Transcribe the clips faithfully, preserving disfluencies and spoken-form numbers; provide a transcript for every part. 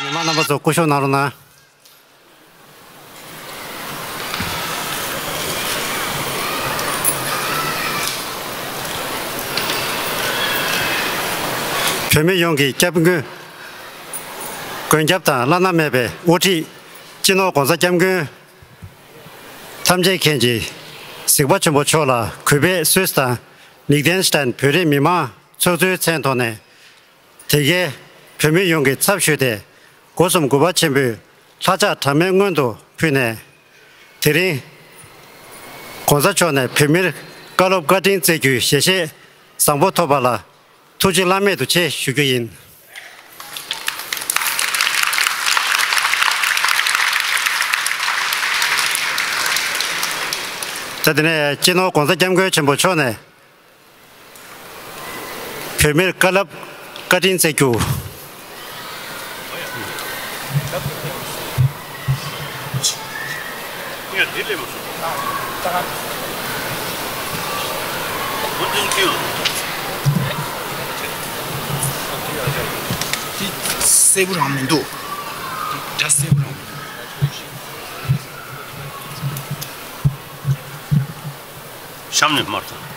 མི་མང་རྣམ་པ་ཚོ་སྐུ་ཞབས་གནང་རོགས་གནང་། བོད་མི་ཡོངས་ཀྱི་སྐྱབས་མགོན། མགོན་སྐྱབས་དང་བླ་ན་མེད་པའི་དབུ་ཁྲིད། སྤྱི་ནོར་༧གོང་ས་༧སྐྱབས་མགོན་ཐམས་ཅད་མཁྱེན་ཅིང་གཟིགས་པ་ཆེན་པོ་མཆོག་ལ་གུས་པས་སུད་སི་དང་ལིག་ཏེན་སི་ཏན་བོད་རིགས་མི་མང་ཚོགས་གཙོའི་མཚན་ཐོག་ནས། དེ་གའི་བོད་མི་ཡོངས་ཀྱི་ཚབ་ཞུས་ཏེ། སྒོ་གསུམ་གུས་པ་ཆེན་པོས་ལྷག་ཕྱག་གྲངས་མེད་སྔོན་དུ་ཕུལ་ནས། དེ་རིང་༧གོང་ས་མཆོག་ནས་བོད་མིར་བཀའ་སློབ་བཀའ་དྲིན་སྩལ་རྒྱུའི་ཞལ་བཞེས་བཟང་པོ་ཐོབ་པ་ལ་ཐུགས་རྗེ་བླ་མེད་དུ་ཆེ་ཞུ་རྒྱུ་ཡིན། ད་དེ་ནས་སྤྱི་ནོར་༧གོང་ས་༧སྐྱབས་མགོན་ཆེན་པོ་མཆོག་ནས། བོད་མིར་བཀའ་སློབ་བཀའ་དྲིན་སྩལ་རྒྱུ། འདི་གསལ་པོ་རང་མི་འདུག་འདི་སྒྲ་གསལ་པོ་རང་མི་འདུག་གཤམ་ནས་སྨར་ཐོན།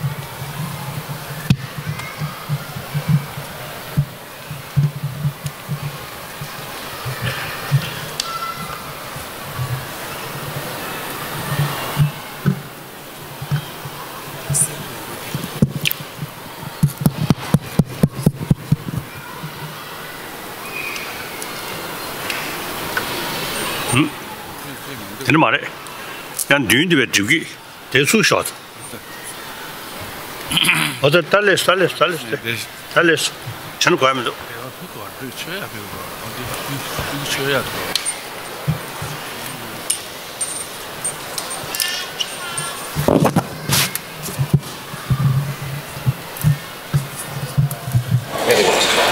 ཧུམ། དེ་འདྲ་མ་རེད། ཡང་མདུན་དེ་བས་འགྲིག་གི། དེ་ཚུགས་ཤོག་ཨོ་ད་ད་ལས་ད་ལས་ད་ལས་ད་ལས་བྱས་ན་དགོས་མི་འདུག་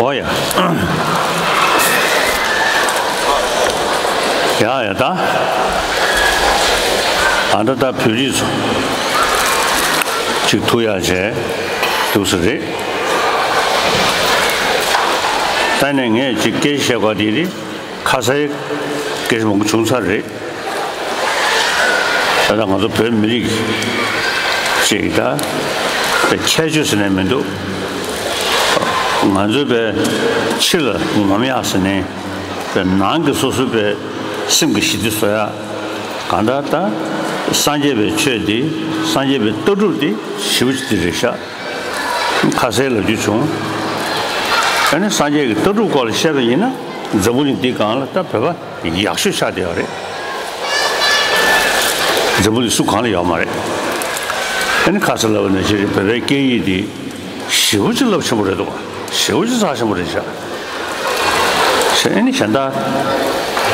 ཨོ་ཡ། ཡ་ཡ་ད། ཨ་ད་ད་བོད་རིགས་ཚོ་གཅིག་ཐུག་ཡག་བྱས་འདུག་ས་རེད། ད་ནས་ངས་གཅིག་སྐད་ཆ་བཤད་དགོས་དེ་རེད། ཁ་སའི་སྐད་ཆ་མང་པོ་བྱུང་ཚར་རེད། ད་ལྟ་ང་ཚོ་བོད་མི་རིགས་ཅིག་ད་ད་ཁྱད་ཆོས་ཟེར་ནས་མི་འདུག་ང་ཚོའི་བའི་ཕྱི་ལ་ངོམ་ཡག་ཟེར་ནས་བའི་ནང་གི་སོ་སོའི་བའི་སེམས་ཀྱི་ཞི་བདེ་བཟོ་ཡག་གང་ལྟར་ད་སངས་རྒྱས་པའི་ཆོས་འདི་སངས་རྒྱས་པའི་ལྟ་གྲུབ་འདི་ཞེ་པོ་ཅིག་འདི་རེད་ཤག་ཁ་སའི་ལབ་རྒྱུ་བྱུང་། ཨ་ནི་སངས་རྒྱས་ཀྱི་ལྟ་གྲུབ་སྐོར་ལ་བཤད་པ་ཡིན་ན། འཛམ་བུ་གླིང་འདི་སྒང་ལ་ད་བོད་པ་ཡག་ཤོས་ཆགས་བསྡད་ཡོད་རེད། འཛམ་བུ་གླིང་སུ་གང་ལ་ཡོད་མ་རེད། ཨ་ནི་ཁ་ས་ལབ་པ་ནང་བཞིན་རེད། བོད་པའི་སྐད་ཡིག་འདི་ཞེ་པོ་ཅིག་རླབས་ཆེན་པོ་རེད་འདུག་ཞེ་པོ་ཅིག་རྩ་ཆེན་པོ་རེད་ཤག་ཨ་ནི་གཞན་དག་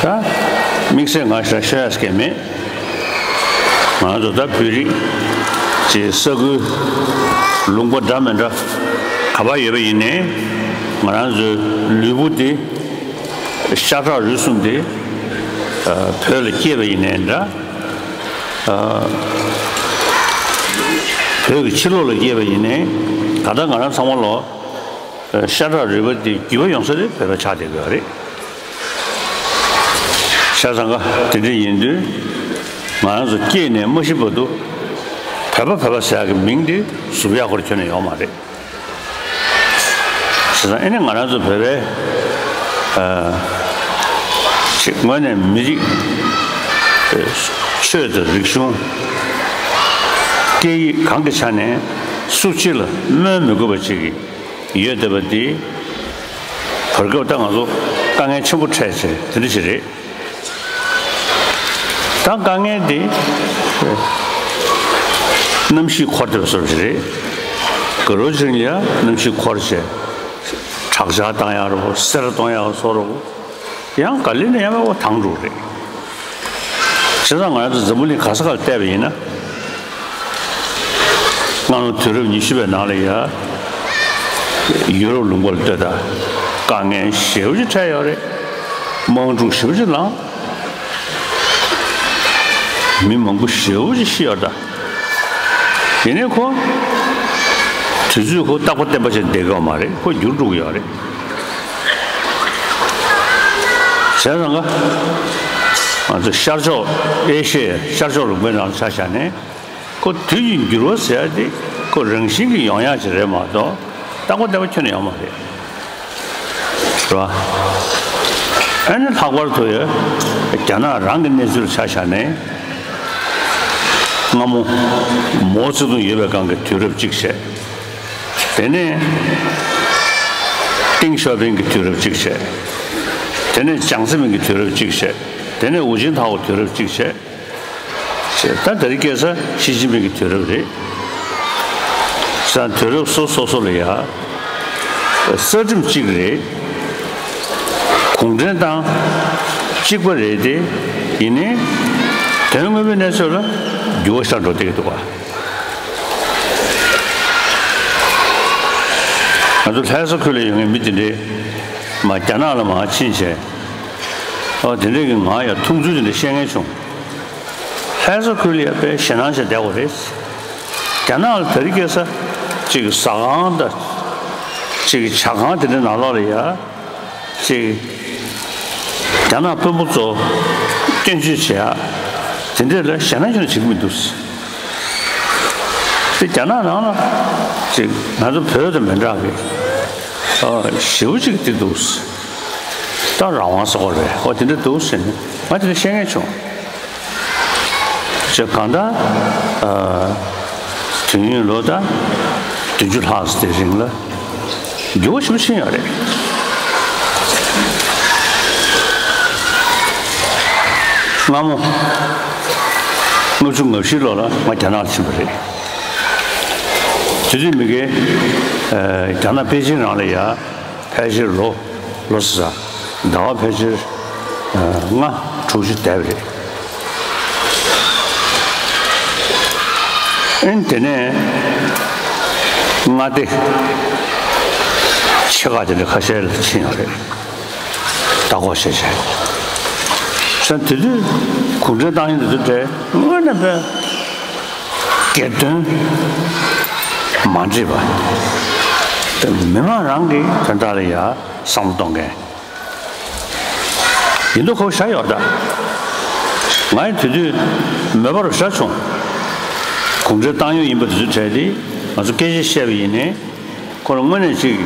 ད་དམིགས་བསལ་ང་ཞེ་དྲག་ཤོད་ཡག་སྐད་མེད། ང་ཚོ་ད་བོད་རིགས་ཀྱི་ས་ཁུལ་ལུང་པ་འདྲ་མི་འདྲ་ག་པར་ཡོད་པ་ཡིན་ནའི་ང་རང་ཚོའི་ལུས་པོ་འདི་ཤ་ཁྲག་རུས་གསུམ་འདི་བོད་ལ་སྐྱེས་པ་ཡིན་ནའི་འདྲ། བོད་ཀྱི་ཕྱི་ལོགས་ལ་སྐྱེས་པ་ཡིན་ནའི་ད་ལྟ་ང་རང་ཚང་མ་ལོ། ཤ་ཁྲག་རུས་པ་འདི་རྒྱུས་པ་ཡོང་ས་དེ་བོད་པ་ཆགས་བསྡད་ཡོད་རེད། བྱས་ཙང་ཀ་དེ་འདྲ་ཡིན་དུས་ང་རང་ཚོ་སྐྱེས་ནས་མ་ཤི་བར་དུ་བོད་པ་བོད་པ་ཟེར་ཡག་གི་མིང་འདི་ཟུར་ཡག་སྐོར་ཁྱོན་ནས་ཡོད་མ་རེད། བྱས་ཙང་ཨེ་ནས་ང་རང་ཚོ་བོད་པའི་ཅིག་དངོས་གནས་མི་རིགས་ཆོས་དང་རིག་གཞུང་སྐད་ཡིག་གང་གི་ཆ་ནས་སུ་གཅིག་ལ་སྨོད་མི་དགོས་པ་ཅིག་གི་ཡོད་བསྡད་པ་འདི་བར་སྐབས་ད་ང་ཚོ་དཀའ་ངལ་ཆེན་པོ་འཕྲད་བྱས་དེ་འདྲ་ཞིག་རེད། ད་དཀའ་ངལ་འདི་གནམ་གཤིས་འཁོར་བསྡད་པ་བཟོ་འདྲ་ཞིག་རེད། དགའ་རོགས་ཅིག་ལ་ཡ་གནམ་གཤིས་འཁོར་བྱས་དྲག་ཆར་བཏང་ཡག་རེད་པོ། སེར་གཏོང་ཡག་བཟོ་འདྲ་པོ། ཡང་ག་ལེ་ནས་ཡང་མེད་པ་དྭངས་འདྲ་པོ་རེད། བྱས་ཙང་ང་རང་ཚོ་འཛམ་བུ་གླིང་ག་ས་ག་ལ་བལྟས་པ་ཡིན་ན། སྔ་ལོ་དུས་རབས་ཉི་ཤུ་པའི་ནང་ལ་ཡ། ཡུ་རོབ་ལུང་པ་ལ་ལྟོས་དང་། དཀའ་ངལ་ཞེ་པོ་ཅིག་འཕྲད་ཡོད་རེད། དམག་འཁྲུག་ཞེ་པོ་ཅིག་ལངས། མི་མང་པོ་ཞེ་པོ་ཅིག་ཤི་ཡོད་རེད་ད། ཡིན་ནའི་ཁོ། དུས་ཚོད་ཁོ་རྟག་པ་བརྟན་པ་ཅིག་བསྡད་ཀྱི་ཡོད་མ་རེད། ཁོ་འགྱུར་འགྲོ་གི་ཡོད་རེད། བྱས་ཙང་ཀ་ང་ཚོ་ཤར་ཕྱོགས་ཨེ་ཤི་ཡའི་ཤར་ཕྱོགས་ལུང་པའི་ནང་ཆ་བཞག་ནས། ཁོ་དུས་ཀྱི་འགྱུར་བ་ཟེར་ཡ་དེ་ཁོ་རང་བཞིན་གྱིས་ཡོང་ཡ་ཅིག་རེད་མ་གཏོགས་རྟག་པ་བརྟན་པ་ཁྱོན་ནས་ཡོང་མ་རེད། རེད་བ། ཨ་ནི་ལྷག་པར་དུ་ཡ་རྒྱ་ནག་རང་གི་གནས་ཚུལ་ཆ་བཞག་ནས། སྔ་མོ་མའོ་ཙེ་ཏུང་ཡོད་པའི་སྒང་གི་དུས་རབས་གཅིག་བྱས། དེ་ནས་ཏེང་ཞའོ་ཕིང་གི་དུས་རབས་གཅིག་བྱས། དེ་ནས་ཅང་ཙེ་མིན་གྱི་དུས་རབས་གཅིག་བྱས། དེ་ནས་ཧུའུ་ཅིན་ཐའོ་དུས་རབས་གཅིག་བྱས། ད་དེ་རིང་ཁ་སང་ཞི་ཅིན་ཕིང་གི་དུས་རབས་རེད། ས་དུས་རབས་སོ་སོ་སོ་ལ་ཡ་རྩ་ཁྲིམས་གཅིག་རེད། གུང་ཁྲན་ཏང་གཅིག་པ་རེད་དེ། ཡིན་ནའི་དོན་དངོས་པོའི་གནས་ཚུལ་ལ་འགྱུར་བ་ཤར་འགྲོ་བསྡད་ཀྱི་འདུག་ག་ང་ཚོ་ལྷ་ས་ཁུལ་ལ་ཡོད་མཁན་མི་དེ་འདྲའི་མ་རྒྱ་ནག་ལ་མར་ཕྱིན་བྱས། ཨོ་དེ་འདྲས་ཀྱི་ང་ཡང་མཐོང་ཚུལ་དེ་འདྲ་བཤད་མཁན་བྱུང་། ལྷ་ས་ཁུལ་ལ་ཡང་དཔེ་ཞེད་སྣང་བྱས་བསྡད་པ་རེད། རྒྱ་ནག་ལ་དེ་རིང་ཁ་སང་ཅིག་ཟ་ཁང་དང་ཅིག་ཇ་ཁང་དེ་འདྲའི་ནང་ལོགས་ལ་ཡ་ཅིག་རྒྱ་ནག་དཔོན་པོ་ཚོ་སྐྱོན་བརྗོད་བྱེད་ཡ་དེ་འདྲས་ལ་ཞེད་སྣང་ཁྱོན་ནས་བྱེད་ཀྱི་མི་འདུག་དེ་རྒྱ་ནག་ནང་ལ་ཅིག་ང་ཚོ་བོད་དང་མི་འདྲ་བའི་ཨ་ཞེ་པོ་ཅིག་དེ་འདུག་ད་རང་དབང་ཟེར་བ་རེད། ཨོ་དེ་འདྲ་འདུག་ཟེར་ནས་ང་དེ་འདྲ་བཤད་མཁན་བྱུང་། ཅེས་གང་ལྟར་ཨ་དུས་ཡུན་ལོ་ད་བདུན་ཅུ་ལྷག་ཙམ་དེ་རིང་ལ་འགྱུར་བ་ཞེ་པོ་ཕྱིན་ཡོད་རེད། སྔ་མོ་ལྔ་བཅུ་ང་བཞི་ལོ་ལ་ང་རྒྱ་ནག་ལ་ཕྱིན་པ་རེད། དེ་དུས་མི་སྒེར་ཨ་རྒྱ་ནག་པེ་ཅིང་རང་ལ་ཡ་ཕལ་ཆེར་ལོ་ལོ་ཟེར་ཟླ་བ་ཕལ་ཆེར་ལྔ་དྲུག་ཅུ་བསྡད་པ་རེད། ཨིན་དེ་ནས་མངའ་སྡེ་ཆེ་ཁག་དེ་འདྲ་ཁ་ཤས་ལ་ཕྱིན་ཡོད་རེད། ལྟ་སྐོར་བྱས་བྱས། ས་དེ་དུས་གུང་ཁྲན་ཏང་ཡོན་དེ་ཚོ་གྲས་དངོས་གནས་དཔེ་སྒེར་དོན་མ་འདྲེས་པ། མི་མང་རང་གི་དོན་དག་ལ་ཡ་བསམ་བློ་གཏོང་མཁན་ཡིན་མདོག་ཁ་པོ་ཤར་ཡོད་ད། ང་ཡི་དེ་དུས་མོས་པ་རུ་ཤར་བྱུང་། གུང་ཁྲན་ཏང་ཡོན་ཡིན་པ་དེ་ཚོའི་གྲས་དེ་ང་ཚོ་སྐད་ཆ་བཤད་པ་ཡིན་ནའི་ཁོ་རང་དངོས་གནས་ཅིག་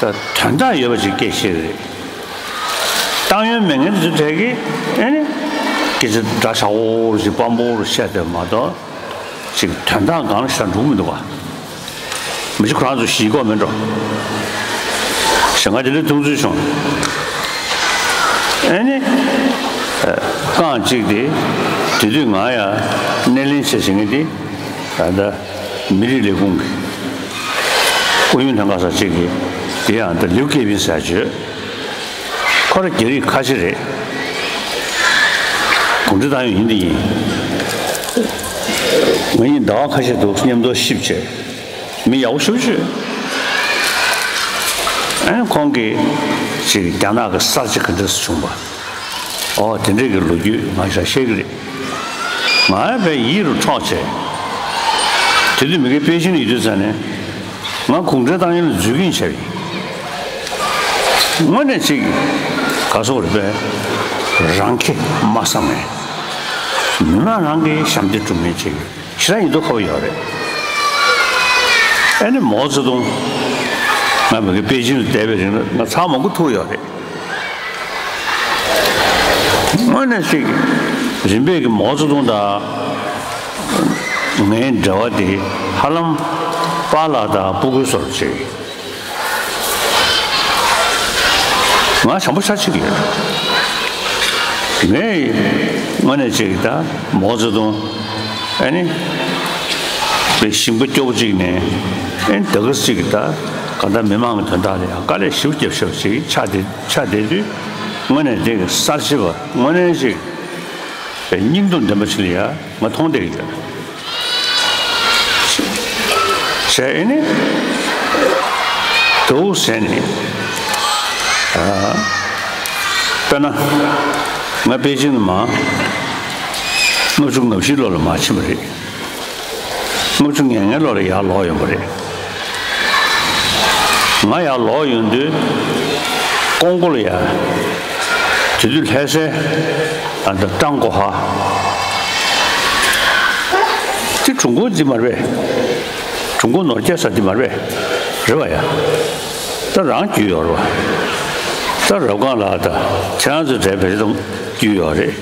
ད་དོན་དག་ཡོད་པ་ཅིག་སྐད་བཤད་ཀྱི་རེད། ཏང་ཡོན་མེད་མཁན་དེ་ཚོའི་གྲས་ཀྱིས་ཨེ་ནི་སྐད་ཆ་འདྲ་ཆགས་པོ་རུ་ཅིག་སྤམ་པོ་རུ་བཤད་བསྡད་པ་མ་གཏོགས། ཅིག་དོན་དག་སྒང་ལ་ཤར་འགྲོ་གི་མི་འདུག་ག་མི་ཅིག་ཁོ་རང་ཚོ་ཞིག་གོ་མེད་འགྲོ། ཞེ་ང་དེ་འདྲའི་མཐོང་ཚུལ་བྱུང་། ཨེ་ནི། རྐང་གཅིག་དེ་དེ་དུས་ང་ཡ་སྣེ་ལེན་བྱེད་བྱེད་མཁན་དེ་ད་ལྟ་མི་རིགས་ལས་ཁུངས་ཀྱི་ཨུ་ཡོན་ལྷན་ཁང་ཟེར་ཅིག་གི་དེ་ཡང་ད་ལིའུ་ཀེ་པིན་ཟེར་བརྗོད། ཁོ་རང་རྒྱ་རིགས་ཁ་ཆེ་རེད། གུང་ཁྲན་ཏང་ཡོན་ཡིན་དེ་ཡིན། ང་ཡིན་ཟླ་བ་ཁ་ཤས་འདུག་མཉམ་དུ་གཤིབ་བྱས། མི་ཡག་པོ་ཞེ་པོ་ཅིག་ཨ་ནི་ཁོང་གིས་ཅིག་རྒྱ་ནག་གི་གསར་བརྗེ་ག་འདྲས་བྱུང་བ། ཨོ་དེ་འདྲས་ཀྱི་ལོ་རྒྱུས་ང་ཞིག་བཤད་ཀྱི་རེད། ང་ཡང་དཔེ་ཡིད་རུ་འཕྲོག་བྱས། དེ་དུས་མི་སྒེར་པེ་ཅིང་ལ་ཡོད་དུས་ཙང་ནས། ང་གུང་ཁྲན་ཏང་ཡོན་ལ་འཛུལ་གྱིན་བྱས་པ་ཡིན། དངོས་གནས་ཅིག་ག་སོག་རེད་པས། རང་ཁེ་མ་བསམ་ནས། མི་མང་རང་གི་ཞབས་འདེགས་སྒྲུབ་མཁན་ཅིག་ཞེ་དྲག་ཡིན་མདོག་ཁ་པོ་ཡོད་རེད། ཨ་ནི་མའོ་ཙེ་ཏུང་ང་མི་སྒེར་པེ་ཅིང་ལ་བསྡད་པའི་རིང་ལ་ང་ཚར་མང་པོ་ཐུག་ཡོད་རེད། དངོས་གནས་ཅིག་རིམ་པས་ཀྱི་མའོ་ཙེ་ཏུང་དང་ངའི་འབྲེལ་བ་དེ་ཧ་ལམ་པཱ་ལགས་དང་སྤུ་གུའི་བཟོ་འདྲ་ཅིག་ང་བྱམས་པོ་ཤ་ཆེ་གི་ཡོད། ངས་དངོས་གནས་ཅིག་ད་མའོ་ཙེ་ཏུང་ཨ་ནི་པའི་ཞིང་པ་སྐྱོ་པོ་ཅིག་ནས་ཨ་ནི་ད་ག་ཅིག་ད་ག་ད་མི་མང་གི་དོན་དག་ལ་ཡང་དཀའ་ལས་ཞེ་པོ་རྒྱབ་ཤག་ཅིག་ཆགས་བསྡད་ཆགས་བསྡད་དུས་དངོས་གནས་དེ་གི་གསར་བརྗེ་བ་དངོས་གནས་ཅིག་པའི་སྙིང་སྟོབས་ལྡན་པ་ཞིག་ལ་ཡང་ང་མཐོང་བསྡད་ཀྱི་ཡོད། བྱས་ཨེ་ནི། དོ་ཟེར་ནས། ཨ། དཔེར་ན། ང་པེ་ཅིང་ནས་མར། ལྔ་བཅུ་ང་བཞི་ལོ་ལ་མར་ཕྱིན་པ་རེད། ལྔ་བཅུ་ང་ལྔ་ལོ་ལ་ཡར་ལོག་ཡོང་པ་རེད། ང་ཡར་ལོག་ཡོང་དུས། ཀོང་པོ་ལ་ཡ། དེ་དུས་ལྷ་སའི་ཨ་ད་ཀྲང་གོ་ཧྭ་དེ་ཀྲུང་གོ་འདི་མ་རེད་པས། ཀྲུང་གོ་ནོར་རྒྱས་ས་འདི་མ་རེད་པས། རེད་པ་ཡ། ད་རང་རྒྱུས་ཡོད་རེད་པ། ད་རབ་སྒང་ལགས་ད་ཁྱེད་རང་ཚོ་གྲས་བེད་སྤྱོད་རྒྱུས་ཡོད་རེད།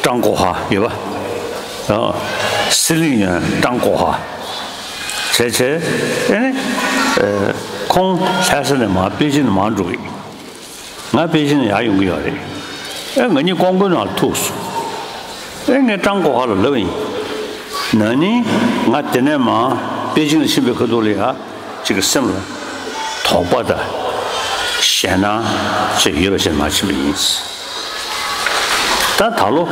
ཀྲང་གོ་ཧྭ་ཡོད་པ། ཨ། སི་ལིང་ཡོན་ཀྲང་གོ་ཧྭ། བྱས་བྱས་ཨེ་ནི། ཨེ། ཁོང་ལྷ་ས་ནས་མར་པེ་ཅིན་ནས་མར་འགྲོ་གི། ང་པེ་ཅིན་ནས་ཡར་ཡོང་གི་ཡོད་རེད། ཨེ་ང་གཉིས་ཀོང་པོའི་ནང་ལ་ཐུག་སོང་། ཨེ་ངས་ཀྲང་གོ་ཧྭ་ལ་ལབ་པ་ཡིན། ན་ནིང་ང་དེ་ནས་མར་པེ་ཅིན་ལ་ཕྱིན་པའི་ཁ་ཐུག་ལ་ཡ། གཅིག་གི་སེམས་ལ་དོགས་པ་དང་ཞེད་སྣང་བཅས་ཡོད་པ་ཞིག་མ་ཕྱིན་པ་ཡིན། ད་ད་ལོ་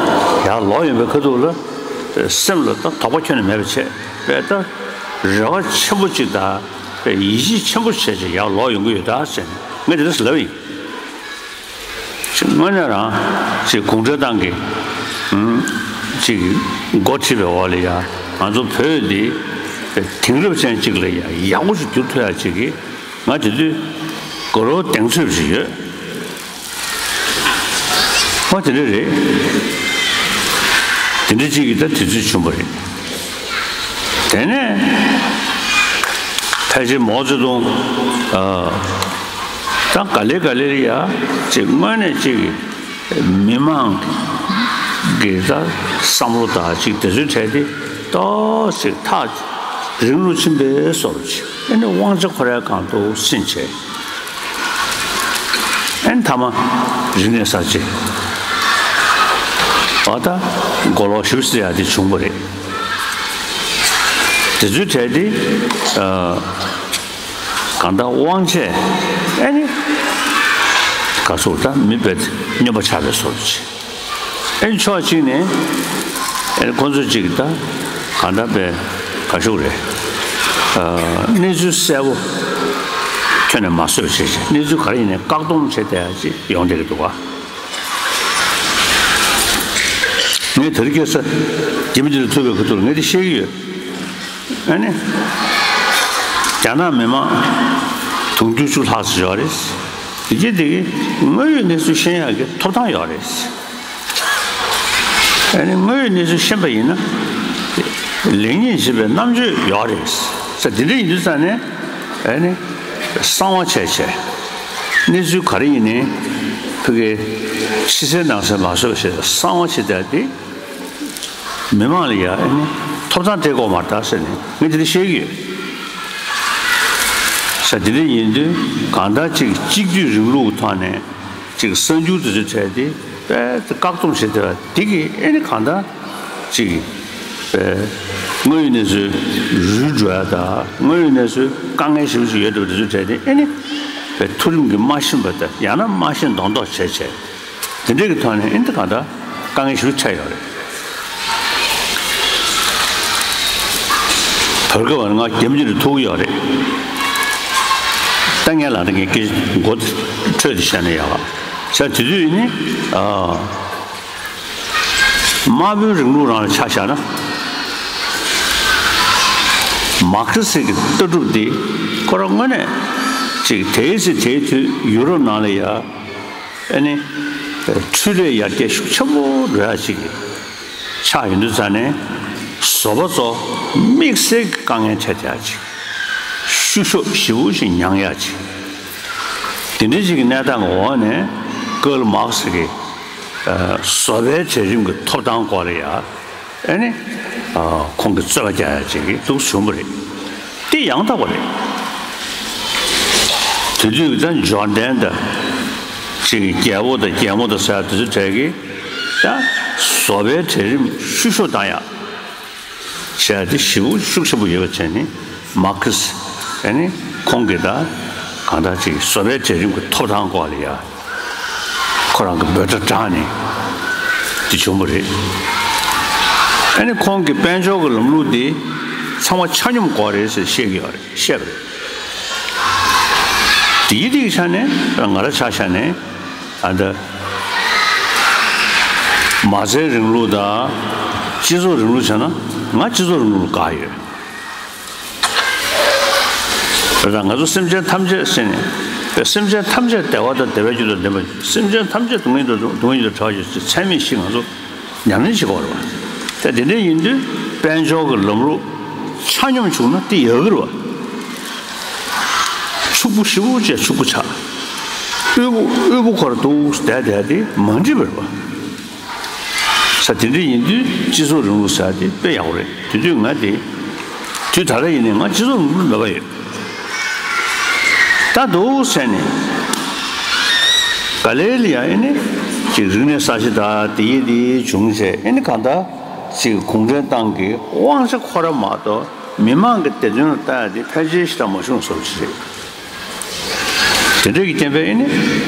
ཡར་ལོག་ཡོང་པའི་ཁ་ཐུག་ལ་སེམས་ལ་ད་དོགས་པ་ཁྱོན་ནས་མེད་པ་བྱས་པས། ད་རེ་བ་ཆེན་པོ་གཅིག་དང་ཡིད་ཆེས་ཆེན་པོ་བྱས་བྱས་ཡར་ལོག་ཡོང་གི་ཡོད་ད་ཟེར་ནས་ངས་དེ་འདྲ་ལབ་ཡིན། ཅིག་དངོས་གནས་རང་ཅིག་གུང་ཁྲན་ཏང་གི་ཨུམ་ཅིག་འགོ་ཁྲིད་པའི་འོག་ལ་ཡ་ང་ཚོ་བོད་འདི་དེང་རབས་ཅན་ཅིག་ལ་ཡ་ཡག་པོ་ཞིག་འགྱུར་ཐུབ་ཡ་ཅིག་གི་ང་དེ་དུས་དགའ་རབ་གདེང་ཚོད་ཅིག་ཡོད། ཨོ་དེ་འདྲ་རེད། དེ་འདྲ་ཅིག་གི་ད་དུས་ཚོད་བྱུང་བ་རེད། དེ་ནས་ཕལ་ཆེར་མའོ་ཙེ་ཏུང་ཨ། ད་ག་ལེ་ག་ལེ་རེད་ཡ། ཅིག་དངོས་གནས་ཅིག་མི་མང་གི་ད་བསམ་བློ་དང་ཅིག་དེ་ཚོའི་གྲས་དེ་ཏོག་ཙམ་ཐག་རིང་རུ་ཕྱིན་པའི་བཟོ་འདྲ་ཅིག་ཨེ་ནི་དབང་ཆ་ཁོ་རའི་སྒང་དུ་ཟིན་བྱས། ཨེ་ནི་མཐའ་མ་རིག་གནས་གསར་བརྗེ་ཨ་ད་མགོ་ལོག་ཞིབ་ཟེར་ཡ་དེ་བྱུང་བ་རེད། དེ་ཚོའི་གྲས་དེ་ཨ། གང་ལྟར་དབང་ཆས་ཨེ་ནི་ག་ཚོད་ད་མི་དཔེ་སྨྱོན་པ་ཆགས་པའི་བཟོ་འདྲ་ཅིག་ཨེ་ནི་ཕྱོགས་གཅིག་ནས་ཨེ་ནི་ཁོང་ཚོ་གཅིག་ད་གང་ལྟར་དཔེ་ག་ཤུག་རེད། ཨ། གནས་ཚུལ་གསལ་པོ་ཁྱོན་ནས་མ་བཟོས་བྱས་བྱས་གནས་ཚུལ་ག་རེ་ཡིན་ནའི་བཀག་སྡོམ་བྱས་བསྡད་ཡ་ཅིག་ཡོང་བསྡད་ཀྱི་འདུག་ག་ངས་དེ་རིང་ཁ་སང་རྒྱ་མི་འདི་ལ་ཐུག་པའི་ཁ་ཐུག་ལ་ངས་དེ་བཤད་ཀྱི་ཡོད། ཨ་ནི། རྒྱ་ནག་མི་མང་དུང་ཕྱུར་བཅུ་ལྷག་ཙམ་ཡོད་རེད། དེ་གྱིས་དེ་གི་དངོས་ཡོད་གནས་ཚུལ་ཤེས་ཡག་གི་ཐོབ་ཐང་ཡོད་རེད། ཨ་ནི་དངོས་ཡོད་གནས་ཚུལ་ཤེས་པ་ཡིན་ན། ལེགས་ཉེས་འབྱེད་པའི་རྣམ་དཔྱོད་ཡོད་རེད། ས་དེ་འདྲ་ཡིན་དུས་ཙང་ནས་ཨ་ནི། གསང་བ་བྱས་བྱས། གནས་ཚུལ་ག་རེ་ཡིན་ནའི་ཕ་གིའི་ཕྱི་གསལ་ནང་གསལ་མ་བཟོས་བྱས་གསང་བ་བྱས་བསྡད་དེ། མི་མང་ལ་ཡ་ཨེ་ནི་ཐོབ་ཐང་སྤྲད་དགོས་མ་རེད་ཟེར་ནས་ངས་དེ་འདྲ་བཤད་ཀྱི་ཡོད། ས་དེ་འདྲ་ཡིན་དུས་གང་ལྟར་ཅིག་གཅིག་སྡུད་རིང་ལུགས་ཐོག་ནས་ཅིག་གསར་འགྱུར་དེ་ཚོ་འཕྲད་དེ་དཔེ་བཀག་སྡོམ་བྱེད་བསྡད་པ་དེ་གིས་ཨེ་ནི་གང་ལྟར་ཅིག་དཔེ་དངོས་ཡོད་གནས་ཚུལ་རུལ་འགྲོ་ཡ་དང་དངོས་ཡོད་གནས་ཚུལ་དཀའ་ངལ་ཞེ་པོ་ཅིག་ཡོད་འགྲོ་བ་དེ་ཚོ་འཕྲད་དེ་ཨེ་ནི་དཔེ་མཐོ་རིམ་གྱི་མ་ཤེས་པ་དང་ཡང་ན་མ་ཤེས་མདོག་མདོག་བྱས་བྱས། དེ་འདྲའི་གི་ཐོག་ནས་ཨིན་ད་གང་ལྟར་དཀའ་ངལ་ཞིག་འཕྲད་ཡོད་རེད། བར་སྐབས་ང་རྒྱ་མི་འདིར་ཐུག་ཡོད་རེད། ད་ངས་ལ་ད་ངས་སྐད་མགོ་འཕྲོད་དེ་བཤད་ན་ཡག་བྱ་དེ་དུས་ནི་ཨ། དམར་པོའི་རིང་ལུགས་རང་ལ་ཆ་བཞག་ན། མར་ཁེ་སི་གི་ལྟ་གྲུབ་འདི་ཁོ་རང་དངོས་གནས་ཅིག་དེའི་ཚེ་དེའི་དུས་ཡུ་རོབ་ནང་ལ་ཡ། ཨ་ནི། འཕྲུལ་ལས་ཡར་རྒྱས་ཤུགས་ཆེན་པོ་འགྲོ་ཡ་ཅིག་ཆགས་ཡོང་དུས་ཙང་ནས་བཟོ་པ་ཚོ་དམིགས་བསལ་གྱི་དཀའ་ངལ་འཕྲད་ཡ་ཅིག་ཤུགས་ཤུགས་ཞེ་པོ་ཞིག་མྱངས་ཡ་ཅིག་དེ་འདྲ་ཅིག་གི་གནས་སྟངས་ཀྱི་འོག་ནས་ཀརལ་མཱག་སི་གི་བཟོ་པའི་གྲལ་རིམ་གྱི་ཐོབ་ཐང་སྐོར་ལ་ཡ། ཨེ་ནི། ཨ། ཁོང་གི་རྩོད་པ་རྒྱག་ཡ་ཅིག་གི་འདུག་བྱུང་བ་རེད། དེ་ཡང་དག་པ་རེད། དེ་དུས་ཀྱི་ད་འབྱོར་ལྡན་དང་། ཅིག་གི་རྒྱལ་པོ་དང་རྒྱལ་མོ་དང་ཟེར་ཡ་དེ་ཚོ་གྲས་ཀྱི་ད་བཟོ་པའི་གྲལ་རིམ་ཤུགས་ཤུགས་བཏང་ཡ། བྱས་ཏེ་ཞེ་པོ་ཤུགས་ཆེན་པོ་ཡོད་པ་བྱས་ནས་མར་ཁེ་སི་ཨེ་ནི་ཁོང་གིས་ད་གང་ལྟར་ཅིག་བཟོ་པའི་གྲལ་རིམ་གྱི་ཐོབ་ཐང་སྐོར་ལ་ཡ། ཁོ་རང་གི་འབོད་སྒྲ་བསྒྲགས་ནས་དེ་བྱུང་བ་རེད། ཨ་ནི་ཁོང་གི་དཔལ་འབྱོར་གྱི་ལམ་ལུགས་དེ་ཚང་མ་ཆ་སྙོམས་དགོས་རེད་ཟེར་བཤད་ཀྱི་ཡོད་རེད། བཤད་པ་རེད། དེའི་རིགས་ཆ་ནས་ང་རང་ཆ་བཞག་ནས་ཨ་ད་མ་རྩའི་རིང་ལུགས་དང་སྤྱི་ཚོགས་རིང་ལུགས་བྱས་ན་ང་སྤྱི་ཚོགས་རིང་ལུགས་ལ་དགའ་ཡོད། རེད་ད། ང་ཚོ་སེམས་ཅན་ཐམས་ཅད་ཟེར་ནས་ པས་སེམས་ཅན་ཐམས་ཅད་བདེ་བ་དང་བདེ་བའི་རྒྱུ་དང་ལྡན་པ། སེམས་ཅན་ཐམས་ཅད་སྡུག་བསྔལ་དང་སྡུག་བསྔལ་དང་བྲལ་བ་ཞིག་ཚད་མེད་བཞི་ང་ཚོ་ཉམས་ལེན་བྱེད་དགོས་རེད་བ། ད་དེ་འདྲ་ཡིན་དུས་དཔལ་འབྱོར་གྱི་ལམ་ལུགས་ཆ་སྙོམས་བྱུང་ན་དེ་ཡག་གི་རེད་བ། ཕྱུག་པོ་ཞེ་པོ་ཅིག་ཕྱུག་པོ་ཆགས། དབུལ་པོ་དབུལ་པོ་ཁོ་རང་འདུག་བསྡད་བསྡད་དེ་མ་འགྲིག་པ་རེད་བ། ས་དེ་འདྲ་ཡིན་དུས་སྤྱི་ཚོགས་རིང་ལུགས་ཟེར་ཡ་དེ་དཔེ་ཡག་པོ་རེད། དེ་དུས་ང་དེ་དུས་ད་ལྟ་ཡིན་ནའི་ང་སྤྱི་ཚོགས་རིང་ལུགས་མོས་པ་ཡོད། ད་འདུག་ཟེར་ནས་ག་ལེ་ལ་ཡང་ཨེ་ནི་ཅིག་རིག་གནས་གསར་བརྗེ་དང་དེ་ཡི་དེ་བྱུང་བྱས་ཨེ་ནི་གང་ལྟར་ཅིག་གུང་ཁྲན་ཏང་གི་དབང་ཆ་ཁོ་ར་མ་གཏོགས་མི་མང་གི་བདེ་དོན་ལ་ལྟ་ཡ་དེ་ཕལ་ཆེར་ཞེ་དྲག་མ་བྱུང་བཟོ་འདྲ་ཞིག་རེད། དེ་འདྲ་གི་རྐྱེན་པས་ཨེ་ནི་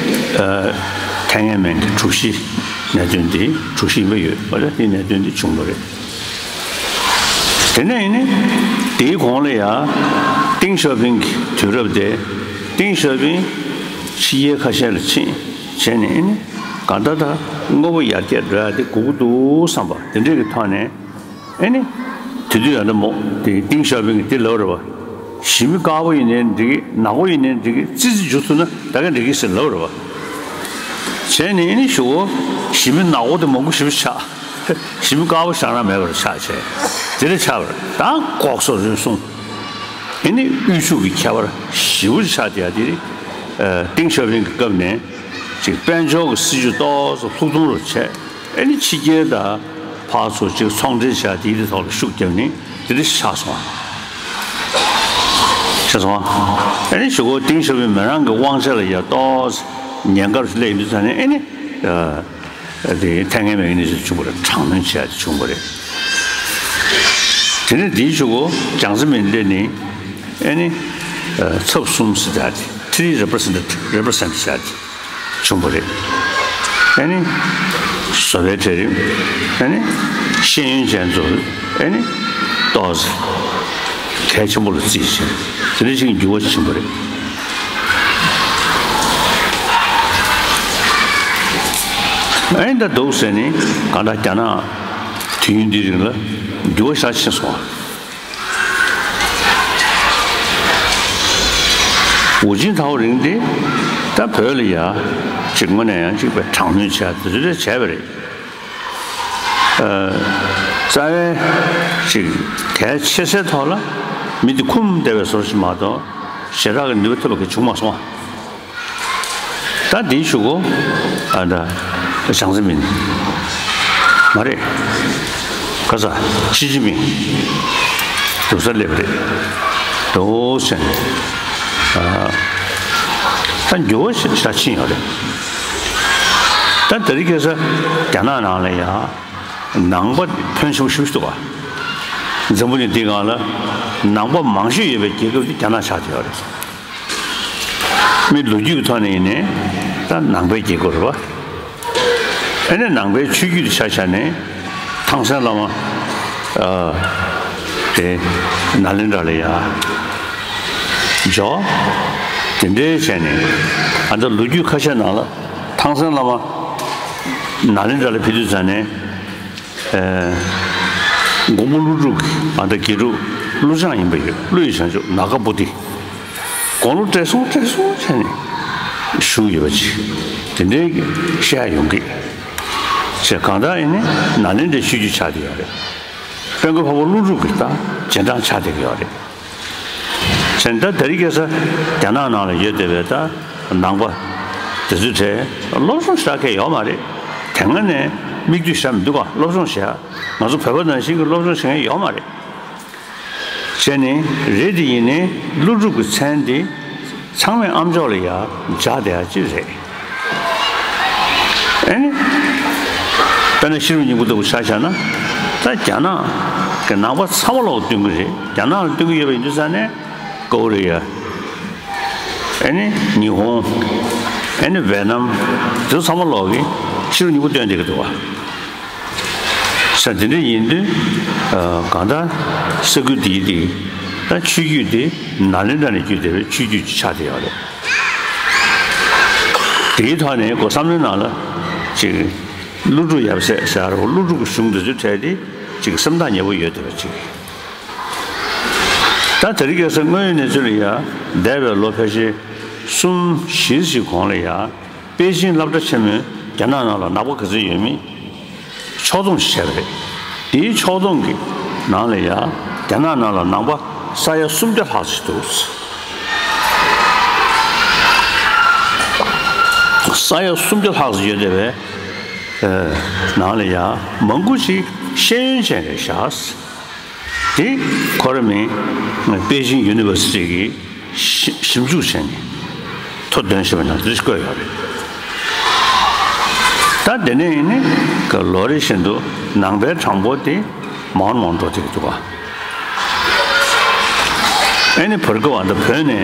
ཨ་ཐའེ་ཝན་གྱི་དྲུག་བཞི་གནད་དོན་འདི་དྲུག་བཞི་ཡིན་པ་ཡོད་པ་རེད། དེ་གནད་དོན་འདི་བྱུང་བ་རེད། དེ་ནས་ཨེ་ནི་དེའི་གོང་ལ་ཡ་ཏེང་ཞའོ་ཕིང་གི་དུས་རབས་དེ་ཏེང་ཞའོ་ཕིང་ཕྱི་རྒྱལ་ཁ་ཤས་ལ་ཕྱིན་བྱས་ནས་ཨེ་ནི་གང་ལྟར་ད་དངོས་པོ་ཡར་རྒྱས་འགྲོ་ཡ་དེ་དགོས་ཀྱི་འདུག་བསམ་པ་དེ་འདྲ་གི་ཐོག་ནས། ཨེ་ནི། དེ་དུས་ཡང་འདྲ་མོ་དེ་ཏེང་ཞའོ་ཕིང་གིས་དེ་ལབ་རེད་བ། ཞི་མི་དཀར་པོ་ཡིན་ནའི་འགྲིག་གི་ནག་པོ་ཡིན་ནའི་འགྲིག་གི་ཙི་ཙི་འཇུ་ཐུབ་ན་ད་ག་འགྲིག་གི་ཟེར་ལབ་རེད་བ། བྱས་ནས་ཨེ་ནི་གཞུག་གུ་ཞི་མི་ནག་པོ་དེ་མང་པོ་ཞེ་པོ་ཆགས། ཞི་མི་དཀར་པོ་ཞེ་དྲག་མེད་པར་ཆགས་བྱས། དེ་འདྲ་ཆགས་པ་རེད། ད་ལྐོག་ཟ་རུལ་སུངས། ཨེ་ནི་དབུལ་ཕྱུག་གི་ཁྱད་པར་ཞེ་པོ་ཅིག་ཆགས་བསྡད་ཡ་དེ་རེད། ཏེང་ཞའོ་ཕིང་གི་སྐབས་ནས་ཅིག་དཔལ་འབྱོར་གྱི་སྲིད་ཇུས་ཏོག་ཙམ་ལྷུག་རྡུང་རུ་བྱས། ཨེ་ནི་ཕྱི་རྒྱལ་དང་ཕར་ཚུར་ཅིག་ཚོང་འབྲེལ་བྱ་དེའི་དེ་ཐོག་ལ་ཤུགས་བརྒྱབ་ནས་དེ་འདྲ་ཆགས་སོང་། ཆགས་སོང་། ཨེ་ནི་གཞུག་གུ་ཏེང་ཞའོ་ཕིང་མི་རང་གི་དབང་ཆ་ལ་ཡ་ཏོག་ཙམ་ཉེན་ཁ་རུ་སླེབས་ཡོང་དུས་ཙང་ནས་ཨེ་ནི་དེ་ཐའེ་ཝན་མའི་ནི་བྱུང་བ་རེད། དྲག་གནོན་བྱས་ཏེ་བྱུང་བ་རེད། དེ་ནས་དེའི་གཞུག་གུ་ཅང་ཙེ་མིན་སླེབས་ནས་ཨེ་ནི་ཚབ་གསུམ་ཟེར་ཡ་དེ་ཐི་རི་རེ་པི་རེ་སེན་ཊི་རེ་པི་རེ་སེན་ཊི་བྱས་ཏེ། བྱུང་བ་རེད། ཨེ་ནི། བཟོ་པའི་གྲལ་རིམ། ཨེ་ནི། ཤེས་ཡོན་ཅན་ཚོ། ཨེ་ནི། ཏོག་ཙམ་གལ་ཆེན་པོ་ལ་བརྩིས་ཤིང་དེ་འདྲ་ཞིག་འགྱུར་བ་ཕྱིན་པ་རེད། ཨེ་ནི་ད་འདུག་ཟེར་ནས་གང་ལྟར་རྒྱ་ནག་དུས་ཡུན་འདིའི་རིང་ལ་འགྱུར་བ་ཞེ་དྲག་ཕྱིན་སོང་བ། ཧུའུ་ཅིན་ཐའོ་རིང་དེ་ད་བོད་ལ་ཡ་ཅིག་དངོས་གནས་ཡང་ཅིག་པའི་དྲག་གནོན་བྱས་དེ་ཚོ་བྱས་པ་རེད། ཨ། རྩ་བའི་ཅིག་གལ་ཆེ་སའི་ཐོག་ལ་མི་དེ་འཁུམས་བསྡད་པའི་བཟོ་ཞིག་མ་གཏོགས་ཞེ་དྲག་གི་ནུས་པ་ཐེབས་པ་གང་བྱུང་མ་སོང་། ད་འདིའི་གཞུག་གུ་ཨ་ད་ཅང་ཙེ་མིན་མ་རེད། ག་ས་ཞི་ཅིན་ཕིང་འདུག་སར་སླེབས་པ་རེད། འདུག་ཟེར་ནས་ཨ་ད་འགྱུར་བ་ཞིག་ཕྱིན་ཡོད་རེད། ད་དེ་རིང་ཁ་སང་རྒྱ་ནག་ནང་ལ་ཡང་ནང་པ་ཕོན་ཆེན་པོ་ཞེ་པོ་ཅིག་འདུག་ག་འཛམ་བུ་གླིང་འདིའི་སྒང་ལ་ནང་པ་མང་ཤོས་ཡོད་པའི་རྒྱལ་ཁབ་དེ་རྒྱ་ནག་ཆགས་བསྡད་ཡོད་རེད། མི་ལོ་རྒྱུས་ཀྱི་ཐོག་ནས་ཡིན་ནའི་ད་ནང་པའི་རྒྱལ་ཁབ་རེད་པ། ཨ་ནི་ནང་པའི་ཆོས་བརྒྱུད་དེ་ཆ་བཞག་ནས་ཐང་སན་བླ་མ་ཨ་དེ་ནཱ་ལེནྡྲ་ལ་ཡ་འབྱོར། དེ་འདྲའི་བྱས་ནས་ཨ་ད་ལོ་རྒྱུས་ཁ་ཤས་ནང་ལ་ཐང་སན་བླ་མ་ནཱ་ལེནྡྲ་ལ་ཕེབས་དུས་ཙང་ནས། ཨེ། མགོན་པོ་ཀླུ་སྒྲུབ་ཀྱི་ཨ་ད་དགེ་ཕྲུག་ཀླུ་བྱང་ཡིན་པ་ཡོད། ཀླུ་ཡི་བྱང་ཆུབ་ནཱ་ག་བོ་དྷི། དགུང་ལོ་བགྲེས་སོང་བགྲེས་སོང་བྱས་ནས་བཞུགས་ཡོད་པ་ཅིག་དེ་འདྲའི་བཤད་ཡོང་གི། བྱས་གང་ལྟར་ཡིན་ནའི་ནཱ་ལེནྡྲའི་ཆོས་བརྒྱུད་ཆགས་བསྡད་ཡོད་རེད། དཔལ་མགོན་འཕགས་པ་ཀླུ་སྒྲུབ་ཀྱི་ད་རྗེས་འབྲང་ཆགས་བསྡད་ཀྱི་ཡོད་རེད། བྱས་ད་དེ་རིང་ཁ་སང་རྒྱ་ནག་ནང་ལ་ཡོད་བསྡད་པའི་ད་ནང་པ་དེ་ཚོའི་གྲས་སློབ་སྦྱོང་ཞེ་དྲག་གང་ཡོད་མ་རེད། དེ་སྔ་ནས་མིག་ལྟོས་ཞེ་དྲག་མི་འདུག་ག་སློབ་སྦྱོང་བྱེད་ཡ། ང་ཚོ་བོད་པ་ནང་བཞིན་གྱི་སློབ་སྦྱོང་བྱེད་མཁན་ཡོད་མ་རེད། བྱས་ནས་རེད་དེ་ཡིན་ནའི་ཀླུ་སྒྲུབ་ཀྱི་མཚན་དེ་ཚང་མས་ཨ་མཆོག་ལ་ཡ་སྦྱར་བསྡད་ཡ་ཅིག་རེད། ཨེ་ནི། དཔེར་ན་ཤེས་རབ་སྙིང་པོ་ལྟ་བུ་ཆ་བཞག་ན། ད་རྒྱ་ནག་གི་ནང་པ་ཚང་མ་ལོག་སྟོན་གྱི་རེད། རྒྱ་ནག་ལ་སྟོན་གྱི་ཡོད་པ་ཡིན་དུས་ཙང་ནས་ཀོ་རི་ཡ། ཨེ་ནི་ཉི་ཧོང་། ཨེ་ནི་ཝེ་ནམ། དེ་ཚོ་ཚང་མ་ལོག་གིས་ཤེས་རབ་སྙིང་པོ་སྟོན་བསྡད་ཀྱི་འདུག་བ། ས་དེ་འདྲ་ཡིན་དུས་གང་ལྟར་ས་ཁུལ་དེའི་དེ་ད་ཆོས་བརྒྱུད་དེ་ནཱ་ལེནྡྲ་ནས་བརྒྱུད་བསྡད་པའི་ཆོས་བརྒྱུད་ཅིག་ཆགས་བསྡད་ཡོད་རེད། དེའི་ཐོག་ནས་སྒོ་བསམ་བློའི་ནང་ལ་ཅིག་ཀླུ་སྒྲུབ་ཡབ་སྲས་ཟེར་བ་ཀླུ་སྒྲུབ་ཀྱི་གཞུང་འདི་ཚོའི་གྲས་དེ་ཅིག་སེམས་ཐག་ཉེ་པོ་ཡོད་བསྡད་པ་ཅིག་ད་དེ་རིང་ཁ་སང་དངོས་ཡོད་གནས་ཚུལ་ལ་ཡ་འདས་པའི་ལོ་ཕལ་ཆེར་ གསུམ་བཞི་ཞིག་གོང་ལ་ཡ། པེ་ཅིང་སློབ་གྲྭ་ཆེན་མོའི་རྒྱ་ནག་ནང་ལ་ནང་པ་ག་ཚོད་ཡོད་མེད་ཕྱོགས་བསྡོམས་ཤིག་བྱས་པ་རེད། དེའི་ཕྱོགས་བསྡོམས་ཀྱི་ནང་ལ་ཡ། རྒྱ་ནག་ནང་ལ་ནང་པ་ས་ཡ་སུམ་བརྒྱ་ལྷག་ཙམ་འདུག། ས་ཡ་སུམ་བརྒྱ་ལྷག་ཙམ་ཡོད་བསྡད་པའི་ནང་ལ་ཡ། མང་པོ་ཞིག་ཤེས་ཡོན་ཅན་རེད་ཤག། དེ་ཁོ་ར་མིང་པེ་ཅིང་ཡུ་ནི་ཝར་སི་ཊི་གི་ཞིབ་ཞིབ་འཇུག་བྱས་ནས་ཐོ་འདོན་བྱས་པ་ནང་དེ་བཀོད་ཡོད་རེད། ད་དེ་ནས་ཡིན་ནི་ལོ་རེ་བཞིན་དུ་ནང་པའི་གྲངས་འབོར་དེ་མང་མང་འགྲོ་བསྡད་ཀྱི་འདུག་ག། ཨ་ནི་བར་སྐབས་ཨ་ད་བོད་ནས་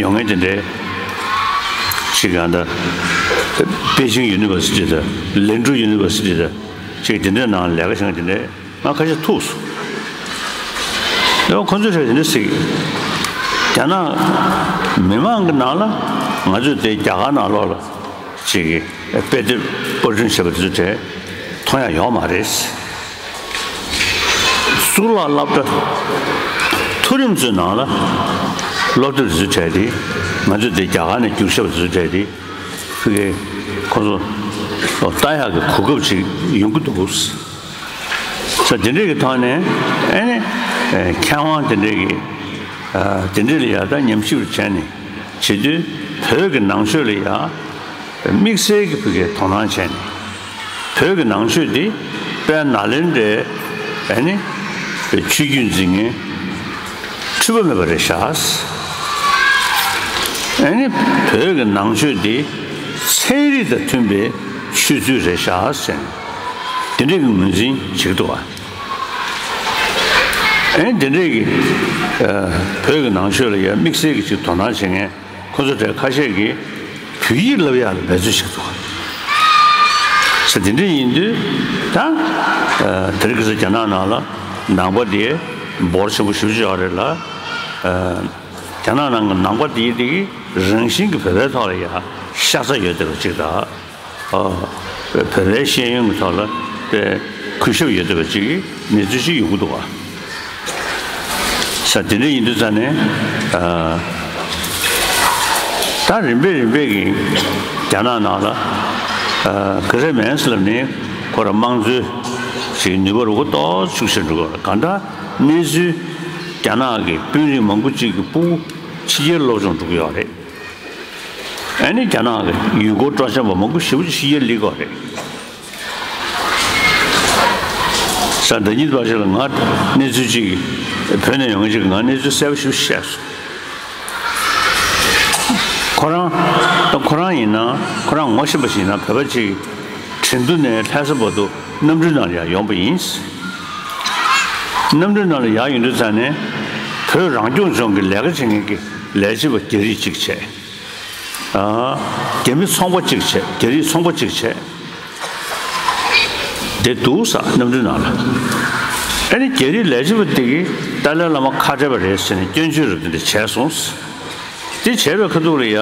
ཡོང་མཁན་དེ་འདྲའི་ཅིག་ཨ་ད་པེ་ཅིང་ཡུ་ནི་ཝར་སི་ཊི་དང་ལན་ཀྲུའུ་ཡུ་ནི་ཝར་སི་ཊི་དང་ཅིག་དེ་འདྲའི་ནང་ལས་ཀ་བྱེད་མཁན་དེ་འདྲའི། ང་ཁ་ཤས་ཐུག་སོང་། ཡང་ཁོ་ཚོས་རེད་དེ་འདྲ་ཟེར་གི། རྒྱ་ནག་མི་མང་གི་ནང་ལ་ང་ཚོས་དེ་རྒྱ་གར་ནང་ལོགས་ལ་ཅིག་གི་དཔེ་དེབ་པར་སྐྲུན་བྱས་པ་དེ་ཚོ་དེ་མཐོང་ཡ་ཡོག་མ་རེད། གཙུག་ལག་སློབ་གྲྭ་མཐོ་རིམ་ཚོའི་ནང་ལ་སློབ་དེབ་དེ་ཚོ་བྲིས་ཏེ་ང་ཚོས་དེ་རྒྱ་གར་ནས་བསྒྱུར་བྱས་པ་དེ་ཚོ་བྲིས་ཏེ་ཕ་གིའི་ཁོ་ཚོ་ལྟ་ཡག་གི་གོ་སྐབས་ཅིག་ཡོང་གི་འདུག། ས་དེ་འདྲས་ཀྱི་ཐོག་ནས་ཨེ་ནི་མཁས་དབང་དེ་འདྲས་ཀྱི་དེ་འདྲས་ལ་ཡ་ད་ཉམས་ཞིབ་བྱས་ནས་བྱེད་དུས་བོད་ཀྱི་ནང་ཆོས་ལ་ཡ་དམིགས་བསལ་གྱི་བོད་ཀྱི་དོ་སྣང་བྱས་ནས་བོད་ཀྱི་ནང་ཆོས་འདི་དཔལ་ནཱ་ལེནྡྲའི་ཨེ་ནི་ཆོས་བརྒྱུད་འཛིན་མཁན་འཁྲུལ་པ་མེད་པ་རེད་ཤག། ཨེ་ནི་བོད་ཀྱི་ནང་ཆོས་འདི་ཚན་རིག་དང་མཐུན་པའི་ཆོས་ཚུལ་རེད་ཤག་ཟེར་ནས་དེ་འདྲས་ཀྱི་ངོས་འཛིན་བྱེད་ཀྱི་འདུག་བ། ཨེ་ནི་དེ་འདྲས་ཀྱི་བོད་ཀྱི་ནང་ཆོས་ལ་ཡང་དམིགས་བསལ་གྱི་ཅིག་དོ་སྣང་བྱེད་མཁན་ཁོ་ཚོ་གྲས་ཁ་ཤས་ཀྱིས་བོད་ཡིག་བསླབ་ཡག་ལ་འབད་རྩོལ་བྱེད་ཀྱི་འདུག་བ། ས་དེ་འདྲས་ཡིན་དུས་ད་དེ་རིང་ཁ་སང་རྒྱ་ནག་ནང་ལ་ནང་པ་དེ་འབོར་ཆེན་པོ་ཞེ་པོ་ཅིག་ཡོད་རེད་ལ། རྒྱ་ནག་ནང་གི་ནང་པ་དེའི་དེ་གི་རང་བཞིན་གྱི་བོད་པའི་ཐོག་ལ་ཡ་ཤ་ཚ་ཡོད་བསྡད་པ་ཅིག་དང་། བོད་པའི་ཤེས་ཡོན་གྱི་ཐོག་ལ་དཔེ་གུས་ཞབས་ཡོད་བསྡད་པ་ཅིག་གི་གནས་ཚུལ་ཅིག་ཡོང་གི་འདུག་བ། ས་དེ་འདྲ་ཡིན་དུས་ཙང་ནས་ད་རིམ་པས་རིམ་པས་ཀྱི་རྒྱ་ནག་ནང་ལ་ག་རེ་མེད་ཟེར་ལབ་ནས་ཁོ་ར་དམངས་གཙོའི་ཅིག་ནུས་པ་རུ་གོ་ཏོག་ཙམ་ཤུགས་ཆེར་འགྲོ་གི་ཡོད་རེད། གང་ལྟར་གནས་ཚུལ། རྒྱ་ནག་གི་དཔོན་རིགས་མང་པོ་ཅིག་གི་སྤུ་གུ་ཕྱི་རྒྱལ་སློབ་སྦྱོང་འགྲོ་གི་ཡོད་རེད། ཨ་ནི་རྒྱ་ནག་གི་ཡུལ་སྐོར་སྤྲོ་འཆམ་པ་མང་པོ་ཞེ་པོ་ཅིག་ཕྱི་རྒྱལ་སླེབས་ཀྱི་ཡོད་རེད། ས་ཟླ་གཉིས་པ་ཞིག་ལ་ང་གནས་ཚུལ་ཅིག་བོད་ནས་ཡོང་མཁན་ཅིག་གིས་ང་གནས་ཚུལ་གསལ་པོ་ཞིག་བཤད་སོང་། ཁོ་རང་ད་ཁོ་རང་ཡིན་ན་ཁོ་རང་ངོ་ཤེས་པ་ཞིག་ཡིན་ན་བོད་པ་ཅིག་ཁྲིན་ཏུ་ནས་ལྷ་ས་བར་དུ་གནམ་གྲུའི་ནང་ལ་ཡང་ཡོང་པ་ཡིན། གནམ་གྲུའི་ནང་ལ་ཡར་ཡོང་དུས་ཙང་ནས་བོད་རང་སྐྱོང་ལྗོངས་ཀྱི་ལས་ཀ་བྱེད་མཁན་གྱི་ལས་བྱེད་པ་རྒྱ་རིགས་གཅིག་བྱས། ཨ། རྒྱ་མི་ཚོང་པ་གཅིག་བྱས། རྒྱ་རིགས་ཚོང་པ་གཅིག་བྱས། དེ་འདུག་ས་གནམ་གྲུའི་ནང་ལ། ཨ་ནི་རྒྱ་རིགས་ལས་བྱེད་པ་དེ་གིས་ཏཱ་ལའི་བླ་མ་ཁ་བྲལ་བ་རེད་ཟེར་ནས་སྐྱོན་བརྗོད་རབ་དེ་འདྲ་བྱས་སོང་། དེ་བྱས་པའི་ཁ་ཐུག་ལ་ཡ།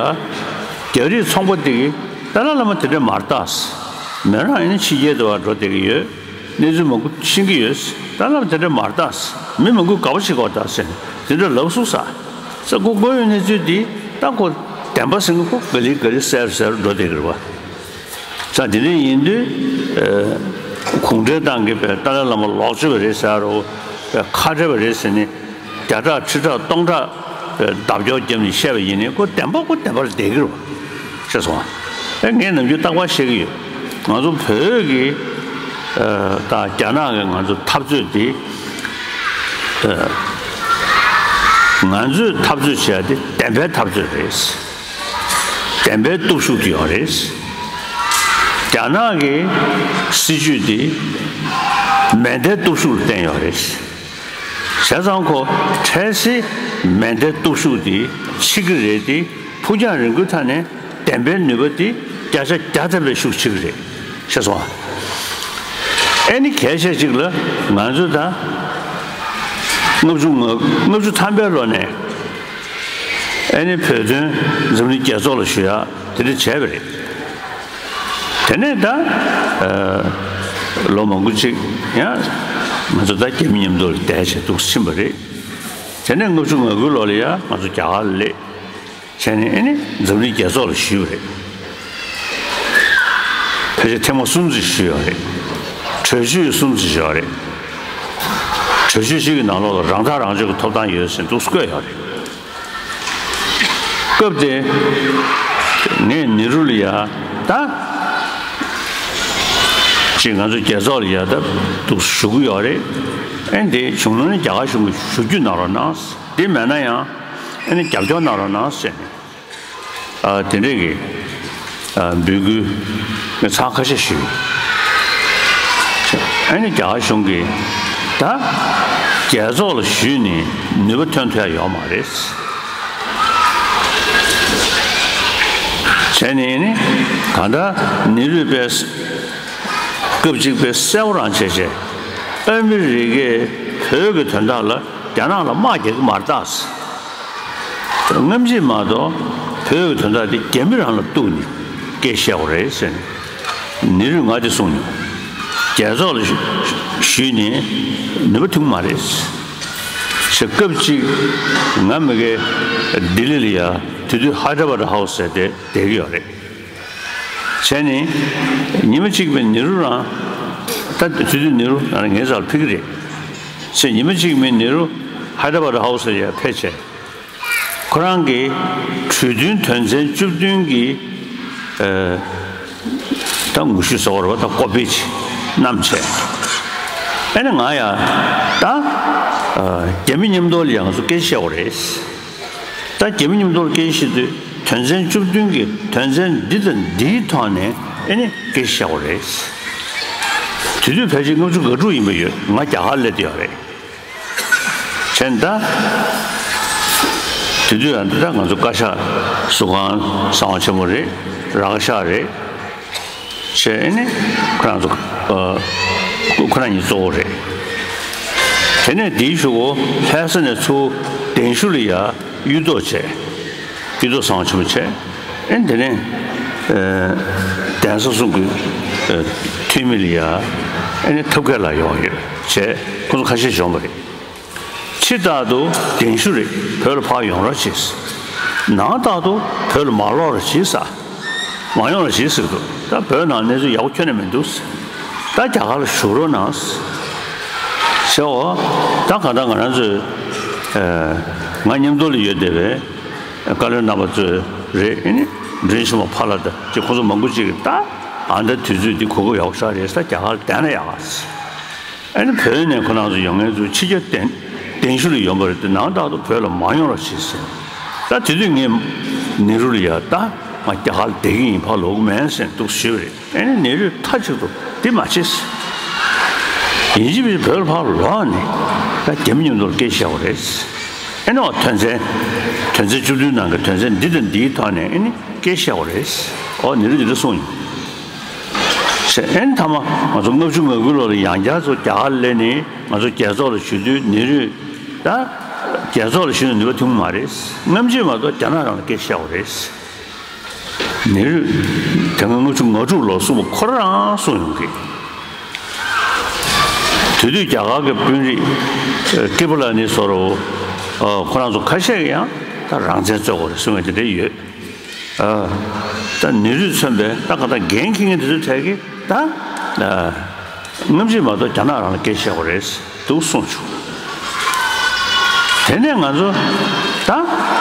རྒྱ་རིགས་ཚོང་པ་དེ་གིས་ཏཱ་ལའི་བླ་མ་དེ་འདྲ་མ་རེད་ད། མོ་རང་ཨ་ནི་ཕྱི་རྒྱལ་དུ་བ་འགྲོ་བསྡད་ཀྱི་ཡོད། གནས་ཚུལ་མང་པོ་ཤེས་ཀྱི་ཡོད། ཏཱ་ལའི་བླ་མ་དེ་འདྲ་མ་རེད་ད། མི་མང་པོས་དགའ་པོ་བྱེད་ཀྱི་ཡོད་ད་ཟེར་ནས་དེ་འདྲ་ལབ་སོང་ས། ས་ཁོ་ཁོ་ཡོད་གནས་ཚུལ་འདི་ད་ཁོ་བདེན་པ་ཟེར་ན་ཁོ་ག་ལེ་ག་ལེ་གསལ་གསལ་འགྲོ་བསྡད་ཀྱི་རེད་བ། ས་དེ་འདྲ་ཡིན་དུས་གུང་ཁྲན་ཏང་གིས་པའི་ཏཱ་ལའི་བླ་མ་ལོག་སྤྱོད་པ་རེད་ཟེར་རོ། པའི་ཁ་བྲལ་བ་རེད་ཟེར་ནས་བརྒྱ་ཕྲག་ཁྲི་ཕྲག་སྟོང་ཕྲག་པའི་བརྡབ་སྐྱོར་བརྒྱབ་ནས་བཤད་པ་ཡིན་ནའི་ཁོ་བདེན་པ་ཁོ་བདེན་པར་བསྡད་ཀྱི་རེད་བ། ཤེས་སོང་ཨ། ཨེ་ངས་ནམ་རྒྱུན་རྟག་པར་བཤད་ཀྱི་ཡོད། ང་ཚོ་བོད་ཀྱི་ད་རྒྱ་ནག་གིས་ང་ཚོ་འཐབ་རྩོད་འདི་ང་ཚོས་འཐབ་རྩོད་བྱེད་ཡ་དེ་བདེན་པའི་འཐབ་རྩོད་རེད། བདེན་པའི་སྟོབས་ཤུགས་དེ་ཡོད་རེད། རྒྱ་ནག་གི་སྲིད་ཇུས་དེ་མེ་མདའི་སྟོབས་ཤུགས་ལ་བརྟེན་ཡོད་རེད། བྱས་ཙང་ཁོ་འཕྲལ་སེལ་མེ་མདའི་སྟོབས་ཤུགས་དེ་ཕྱི་གི་རེད་དེ་ཕུགས་རྒྱང་རིང་པོའི་ཐད་ནས་བདེན་པའི་ནུས་པ་དེ་བརྒྱ་ཆ་བརྒྱ་ཐམ་པའི་ཤུགས་ཆེ་གི་རེད། ཤེས་སོང་ཨ། ཨེ་ནི་གལ་ཆེ་གཅིག་ལ་ང་ཚོ་ད་ལྔ་བཅུ་ང་ལྔ་བཅུ་ཐམ་པའི་ལོ་ནས་ཨེ་ནི་བོད་དོན་འཛམ་གླིང་རྒྱལ་ཚོགས་ལ་ཞུ་ཡག་དེ་འདྲ་བྱས་པ་རེད། དེ་ནས་ད་ལོ་མང་པོ་ཅིག་ཡང་ང་ཚོ་ད་རྒྱ་མི་མཉམ་དུ་བསྡད་བྱས་འདུག་ཕྱིན་པ་རེད། དེ་ནས་ལྔ་བཅུ་ང་དགུའི་ལོ་ལ་ཡང་ང་ཚོ་རྒྱ་གར་ལ་སླེབས། བྱས་ནས་ཨེ་ནི་འཛམ་གླིང་རྒྱལ་ཚོགས་ལ་ཞུས་པ་རེད། ཕལ་ཆེར་ཐེངས་མ་གསུམ་ཙམ་ཞུས་ཡོད་རེད། གྲོས་ཆོད་གསུམ་ཙམ་ཞུས་ཡོད་རེད། གྲོས་ཆོད་གཅིག་གི་ནང་ལོགས་ལ་རང་ཐག་རང་གཅོད་ཀྱི་ཐོབ་ཐང་ཡོད་ཟེར་འདུག་བཀོད་ཡོད་རེད། སྐབས་དེ་ངས་ནེ་རུ་ལ་ཡ་ད་ཅིག་ང་ཚོ་རྒྱལ་ཚོགས་ལ་ཡ་ད་འདུག་ཞུ་གི་ཡོད་རེད། ཨེ་འདི་བྱུང་ན་ནི་རྒྱ་གར་གཞུང་གིས་ཞུ་རྒྱུ་གནང་རོགས་གནང་། འདི་མེད་ན་ཡང་ཨེ་ནི་རྒྱབ་སྐྱོར་གནང་རོགས་གནང་ཟེར་ནས། ཨ་དེ་འདྲས་ཀྱི་ཨ་འབོད་སྐུལ་ངས་ཚར་ཁ་ཤས་ཞུས། ཨ་ནི་རྒྱ་གར་གཞུང་གིས་ད་རྒྱལ་ཚོགས་ལ་ཞུས་ནས་ནུས་པ་ཐོན་ཐུབ་ཡ་ཡོད་མ་རེད། བྱས་ནས་ནི་གང་ལྟར་ནེ་རུས་པས་སྐབས་གཅིག་པའི་གསལ་པོ་རང་བྱས་བྱས་ཨ་མི་རི་ཀས་བོད་ཀྱི་དོན་དག་ལ་རྒྱ་ནག་ལ་དམག་རྒྱག་གི་མ་རེད་ད། སྔ་ཕྱི་མ་གཏོགས་བོད་ཀྱི་དོན་དག་དེ་རྒྱ་མི་རང་ལ་གཏུགས་ནས་སྐད་བཤད་དགོས་རེད་ཟེར་ནས་ནེ་རུས་ང་དེ་གསུངས་མྱོང་། རྒྱལ་ཚོགས་ལ་ཞུས་ནས་ནུས་པ་ཐོན་མ་རེད་ཟེར། སྐབས་གཅིག་ང་མི་གའི་ལྡི་ལི་ལ་ཡ་དེ་དུས་ཧའི་ཏྲ་བྷ་ཏ་ཧའུ་སི་ཟེར་དེ་བསྡད་ཀྱི་ཡོད་རེད། བྱས་ནས་ཉི་མ་གཅིག་མིན་ནེ་རུ་རང་ད་དེ་དུས་ནེ་རུ་ང་ངའི་རྩ་ལ་ཕེབས་ཀྱི་རེད། བྱས་ཉི་མ་གཅིག་མིན་ནེ་རུ་ཧའི་ཏྲ་བྷ་ཏ་ཧའུ་སི་ལ་ཡ་ཕེབས་བྱས། ཁོ་རང་གིས་གྲོས་མཐུན་དོན་ཚན་བཅུ་བདུན་གྱི་ཨ་ད་ངོ་བཤུས་ཟེར་བ་རེད་པ། ད་ཀོ་པི་ཅིག་བསྣམས་བྱས། ཨ་ནི་ང་ཡ་ད་ཨ་རྒྱ་མི་མཉམ་དུ་ལ་ཡང་ང་ཚོ་སྐད་ཆ་བཤད་དགོས་རེད། ད་རྒྱ་མི་མཉམ་དུ་ལ་སྐད་ཆ་བཤད་དུས་དོན་ཚན་བཅུ་བདུན་གྱི་དོན་ཚན་འདི་དང་འདིའི་ཐོག་ནས་ཨ་ནི་སྐད་ཆ་བཤད་དགོས་རེད། དེ་དུས་ཕལ་ཆེར་ལྔ་བཅུ་ང་དྲུག་ཡིན་པ་ཡོད། ང་རྒྱ་གར་སླེབས་བསྡད་ཡོད་རེད། བྱས་ནས་ད་དེ་དུས་ཡང་འདི་ད་ང་ཚོ་བཀའ་ཤག་ཟུར་ཁང་གསང་བ་ཆེན་མོ་རེད། ར་བཀའ་ཤག་རེད། བྱས་ཨ་ནི་ཁོ་རང་ཚོ་ཨ་ཁོ་རང་གཉིས་གཙོ་བོ་རེད། དེ་ནས་དེའི་གཞུག་གུ་ལྷ་ས་ནས་ཚུར་གདན་ཞུ་ལ་ཡ་གཡུ་ཐོག་བྱས། གཡུ་ཐོག་གསང་བ་ཆེན་མོ་བྱས། ཨ་ནི་དེ་ནས་ཨ་གདན་ས་གསུམ་གྱི་ཨ་འཐུས་མི་ལ་ཡ་ཨ་ནི་ཐབས་མཁས་ལགས་ཡོང་ཡོད་བྱས། ཁོ་ཚོ་ཁ་ཤས་བྱུང་བ་རེད། ཕྱི་ལྟར་དུ་གདན་ཞུ་རེད། བོད་ལ་ཕར་ཡོང་རོགས་བྱེད། ནང་ལྟར་དུ་བོད་ལ་མ་ལོག་རོགས་བྱེད་ཟེར། མ་ཡོང་རོགས་བྱེད་ཟེར་གི་འདུག་ད་བོད་ནང་གནས་ཚུལ་ཡག་པོ་ཁྱོན་ནས་མི་འདུག་ད་རྒྱ་གར་ལ་བཞུགས་རོགས་གནང་ཟེར། འོ་ད་གང་ལྟར་ང་རང་ཚོས་ཨ་ང་མཉམ་དུ་ལ་ཡོད་བསྡད་པའི་བཀའ་བློན་རྣམ་པ་ཚོས་རེད། ཨ་ནི་འབྲེལ་ཆེན་མོ་ཕ་ལ་དང་ཅིག་ཁོང་ཚོ་མང་པོ་ཅིག་གིས་ད་ཨ་ད་དུས་ཚོད་འདི་གོ་སྐབས་ཡག་པོ་ཞིག་རེད་ཟེར། རྒྱ་གར་ལ་བསྡད་ན་ཡག་ཟེར། ཨ་ནི་བོད་ནས་ཁོ་རང་ཚོ་ཡོང་མཁན་ཚོ་ཕྱི་རྒྱལ་གདན་གདན་ཞུ་ལ་ཡོང་པ་རེད་དེ། ནང་ལྟར་དུ་བོད་ལ་མ་ཡོང་རོགས་བྱེད་ཟེར། ད་དེ་དུས་ངས་ནེ་རུ་ལ་ཡ་ད་ང་རྒྱ་གར་ལ་བསྡད་ཀྱི་ཡིན། ཕར་ལོག་གི་མིན་ཟེར་འདུག་ཞུས་པ་རེད། ཨ་ནི་ནེ་རུས་མཐའ་གཅིག་ཏུ་འདི་མ་བྱེད་ཟེར། ཡིན་གཅིག་མིན་གཅིག་བོད་ལ་ཕར་ལོག་ནས་ད་རྒྱ་མི་མཉམ་དུ་སྐད་བཤད་དགོས་རེད་ཟེར། ཨ་ནི་འོ་དོན་ཚན་དོན་ཚན་བཅུ་བདུན་ནང་གི་དོན་ཚན་འདི་དང་འདིའི་ཐོག་ནས་ཨ་ནི་སྐད་བཤད་དགོས་རེད་ཟེར། འོ་ནེ་རུས་འདི་འདྲ་གསུངས་ཡོད། ཟེར། ཨེ་ཐ་མ་ང་ཚོ་ལྔ་བཅུ་ང་དགུ་ལོ་ལ་ཡང་བསྐྱར་ཚུར་རྒྱ་གར་སླེབས་ནས་ང་ཚོ་རྒྱལ་ཚོགས་ལ་ཞུ་དུས་ནེ་རུས་ད་རྒྱལ་ཚོགས་ལ་ཞུ་ནས་ནུས་པ་ཐོན་གྱི་མ་རེད། སྔ་ཕྱི་མ་གཏོགས་རྒྱ་ནག་རང་ལ་སྐད་བཤད་དགོས་རེད། ནེ་རུས་དེ་སྔ་ལྔ་བཅུ་ང་དྲུག་ལོ་གསུངས་པ་ཁོ་རང་གསུངས་ཡོང་གི། དེ་དུས་རྒྱ་གར་གྱི་དཔོན་རིགས་ཀི་པ་ལ་ནི་སོ་རོ་ཁོ་རང་ཚོ་ཁ་ཤས་ཀྱིས་ཡང་ད་རང་བཙན་རྩོད་དགོས་རེད་གསུངས་ཡོང་དེ་འདྲ་ཡོད། ཨ། ད་ནེ་རུས་མཚོན་པའི་ད་ག་ད་འགན་འཁྱེར་མཁན་དེ་ཚོའི་གྲས་ཀྱིས་ད་ཨ་སྔ་ཕྱི་མ་གཏོགས་རྒྱ་ནག་རང་ལ་སྐད་བཤད་དགོས་རེད་འདུག་གསུངས་བྱུང་། དེ་ནས་ང་ཚོ་ད་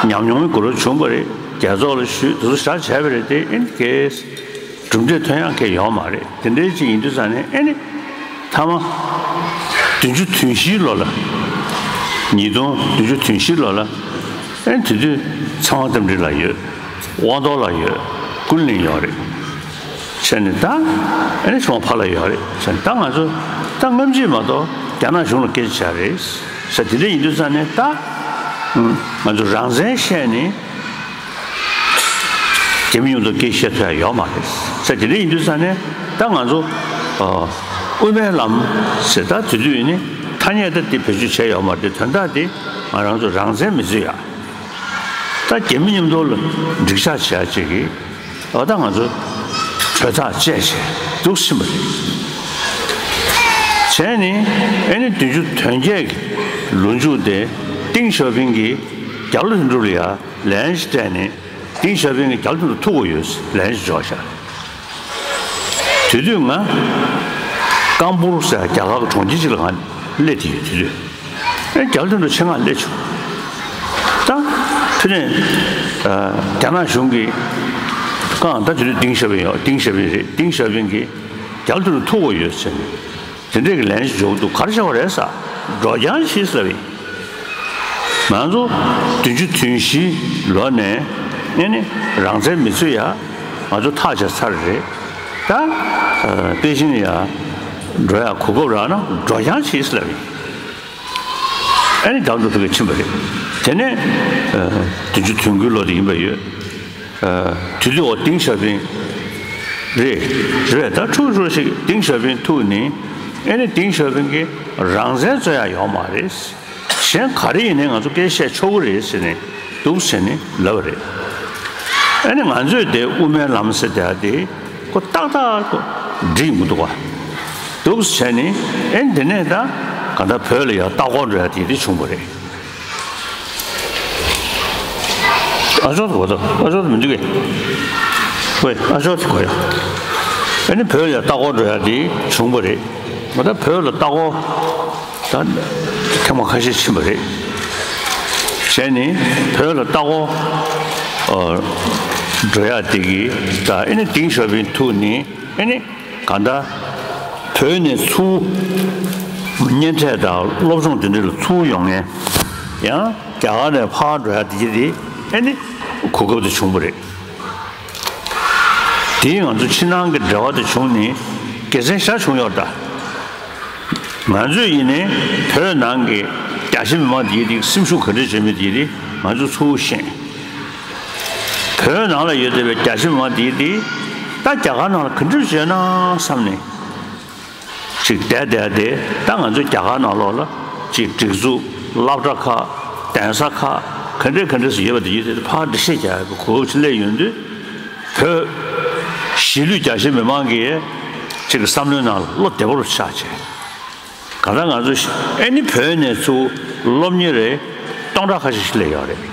ཉམས་མྱོང་གི་གོ་རིམ་བྱུང་བ་རེད། རྒྱལ་ཚོགས་ལ་ཞུས་དེ་ཚོ་བཞག་བྱས་པ་རེད་དེ། ཨེ་ནི་གས་གྲུབ་འབྲས་ཐོན་ཡག་གས་ཡོད་མ་རེད། དེ་འདྲའི་ཅིག་ཡིན་དུས་ཙང་ནས་ཨེ་ནི། ཐ་མ། བདུན་ཅུ་དོན་བཞིའི་ལོ་ལ། ཉིས་སྟོང་བདུན་ཅུ་དོན་བཞིའི་ལོ་ལ། ཨེ་དེ་དུས་ཚེ་དབང་རྟ་མགྲིན་ལགས་ཡོད། དབང་རྡོར་ལགས་ཡོད། ཀུན་གླིང་ཡོད་རེད། བྱས་ནས་ད། ཨེ་ནི་ཚོང་ཕ་ལ་ཡོད་རེད། བྱས་ནས་ད་ང་ཚོ་ད་སྔ་ཕྱི་མ་གཏོགས་རྒྱ་ནག་གཞུང་ལ་སྐད་ཆ་བྱ་རེད། ས་དེ་འདྲ་ཡིན་དུས་ཙང་ནས་ད། ང་ཚོ་རང་བཙན་བཤད་ནས། རྒྱ་མི་མཉམ་དུ་སྐད་བཤད་ཐུབ་ཡ་ཡོད་མ་རེད། ས་དེ་འདྲ་ཡིན་དུས་ཙང་ནས་ད་ང་ཚོ། ཨ། དབུ་མའི་ལམ་ཟེར་ད་དེ་དུས་ནི་ཐ་སྙད་ད་དེ་བེད་སྤྱོད་བྱས་ཡོད་མ་རེད། དོན་དག་དེ་ང་རང་ཚོ་རང་བཙན་མི་རྩོད་ཡ། ད་རྒྱ་མི་མཉམ་དུ་ལ་འགྲིག་ཆགས་བྱེད་ཡ་ཅིག་གིས་ཨ་ད་ང་ཚོ་གྲོས་ཐག་བཅད་བྱས་འདུག་ཕྱིན་པ་རེད། བྱས་ནས་ཨེ་ནི་བདུན་ཅུ་དོན་བརྒྱད་ཀྱི་ལོ་མཇུག་དེ་ཏིང་ཞའོ་ཕིང་གིས་རྒྱ་ལོ་དོན་གྲུབ་ལ་ཡ་ལན་ཞིག་སྤྲད་ནས། ཏིང་ཞའོ་ཕིང་གིས་རྒྱ་ལོ་དོན་དུ་ཐུག་དགོས་ཡོད་ལན་ཞིག་འཇོག་ཤག་དེ་དུས་ང་ཀམ་པུར་ཟེར་རྒྱ་གར་གྱི་གྲོང་ཁྱེར་ཅིག་ལ་ང་སླེབས་དེ་ཡོད་དེ་དུས། ཨེ་རྒྱ་ལོ་དོན་དུ་ཆེད་མངགས་སླེབས་བྱུང་། ད་ཕི་ནས་རྒྱ་ནག་གཞུང་གིས་ཀང་ད་དེ་དུས་ཏིང་ཞའོ་ཕིང་ཡོད། ཏིང་ཞའོ་ཕིང་རེད། ཏིང་ཞའོ་ཕིང་གིས་རྒྱ་ལོ་དོན་དུ་ཐུག་དགོས་ཡོད་ཟེར་ནས། དེ་འདྲས་ཀྱི་ལན་ཞིག་འཇོག་འདུག་ག་རེ་བྱ་བ་རེད་ཟེར། འགྲོ་རྐྱང་བྱེད་ཟེར་བས། ང་ཚོ་བདུན་ཅུ་དོན་བཞི་ལོ་ནས་ཨེ་ནི་རང་བཙན་མི་རྩོད་ཡ་ང་ཚོ་ཐག་བཅད་ཚར་རེད། ད་པེ་ཅིང་ཡ་འགྲོ་ཡ་གོ་སྐབས་རག་ན་འགྲོ་རྐྱང་བྱེད་ཟེར་བས། ཨེ་ནི་རྒྱ་ནག་ཕ་གིར་ཕྱིན་པ་རེད། དེ་ནས་བདུན་ཅུ་དོན་དགུའི་ལོ་དེ་ཡིན་པ་ཡོད། དེ་དུས་འོ་ཏིང་ཞའོ་ཕིང་རེད། རེད། ད་ཁྲུ་ཁྲུ་ཞིག་ཏིང་ཞའོ་ཕིང་ཐུག་ནི། ཨེ་ནི་ཏིང་ཞའོ་ཕིང་གིས་རང་བཙན་རྩོད་ཡ་ཡོད་མ་རེད། གཞན་ག་རེ་ཡིན་ནའི་ང་ཚོ་སྐད་བཤད་ཆོག་གི་རེད་ཟེར་ནས་འདུག་ཟེར་ནས་ལབ་པ་རེད། ཨེ་ནི་ང་ཚོས་དེ་དབུ་མའི་ལམ་ཟེར་དེ་དེ་ཁོ་ཏག་ཏག་ཁོ་འགྲིག་མི་འདུག་ག་འདུག་ཟེར་ནི། ཨེ་ནི་དེ་ནས་ད་ག་ད་བོད་ལ་ཡང་ལྟ་སྐོར་འགྲོ་ཡ་དེ་དེ་བྱུང་བ་རེད། ཨ་ཅོག་ཏུ་གོ་ད། ཨ་ཅོག་ཏུ་མི་འདུག་གས། ཝེ། ཨ་ཅོག་ཏུ་གོ་ཡ། ཨ་ནི་བོད་ལ་ལྟ་སྐོར་འགྲོ་ཡ་དེ་བྱུང་བ་རེད། ང་ད་བོད་ལ་ལྟ་སྐོར་ད་ཐེངས་མ་ཁ་ཤས་ཕྱིན་པ་རེད། བྱས་ནི་བོད་ལ་ལྟ་སྐོར་འགྲོ་ཡ་དེ་གི་ད་ཨ་ནི་ཏིང་ཞའོ་ཕིང་ཐུག་ནི་ཨ་ནི། གང་ལྟར་བོད་ནས་ཚུར་གཉེན་འཕྲད་དང་སློབ་སྦྱོང་དེ་འདྲ་ལ་ཚུར་ཡོང་མཁན། ཡང་རྒྱ་གར་ནས་ཕར་འགྲོ་ཡ་དེ་གྱི་དེ་ཨེ་ནི་གོ་སྐབས་དེ་བྱུང་བ་རེད། དེས་ང་ཚོ་ཕྱི་ནང་གི་འབྲེལ་བ་དེ་བྱུང་ནས་དགེ་མཚན་ཞེ་དྲག་བྱུང་ཡོད་ད། ང་ཚོས་ཡིན་ནའི་བོད་ནང་གི་རྒྱ་ཆེ་མི་མང་དེ་གྱི་དེ་སེམས་ཤུགས་ག་འདྲ་བྱེད་མིན་དེ་གྱི་དེ་ང་ཚོ་ཚུར་ཤེས། བོད་ནང་ལ་ཡོད་བསྡད་པའི་རྒྱ་ཆེ་མང་དེ་དེ་ད་རྒྱ་གར་ནང་ལ་ག་འདྲ་བྱས་ན་བསམ་ནས་ཅིག་བསྡད་བསྡད་དེ། ད་ང་ཚོ་རྒྱ་གར་ནང་ལོགས་ལ་ཅིག་སྒྲིག་འཛུགས་སློབ་གྲྭ་ཁག་གདན་ས་ཁག་ག་འདྲ་ག་འདྲ་ཞིག་ཡོད་པ་དེ་ཡོད་དེ་ཕར་འགྲེལ་བཤད་རྒྱག་གི་གོ་སྐབས་ཅིག་སླེབས་ཡོང་དུས། བོད་གཞིས་ལུས་རྒྱ་ཆེ་མི་མང་གིས་ཅིག་གི་བསམ་བློའི་ནང་ལ་བློ་བདེ་པོ་རུ་ཆགས་བྱས། གང་ལྟར་ང་ཚོ་ཨེ་ནི་བོད་ནས་ཚུར་སློབ་གཉེར་རེ་སྟོང་ཕྲག་ཁ་ཤས་ཤིག་སླེབས་ཡོད་རེད།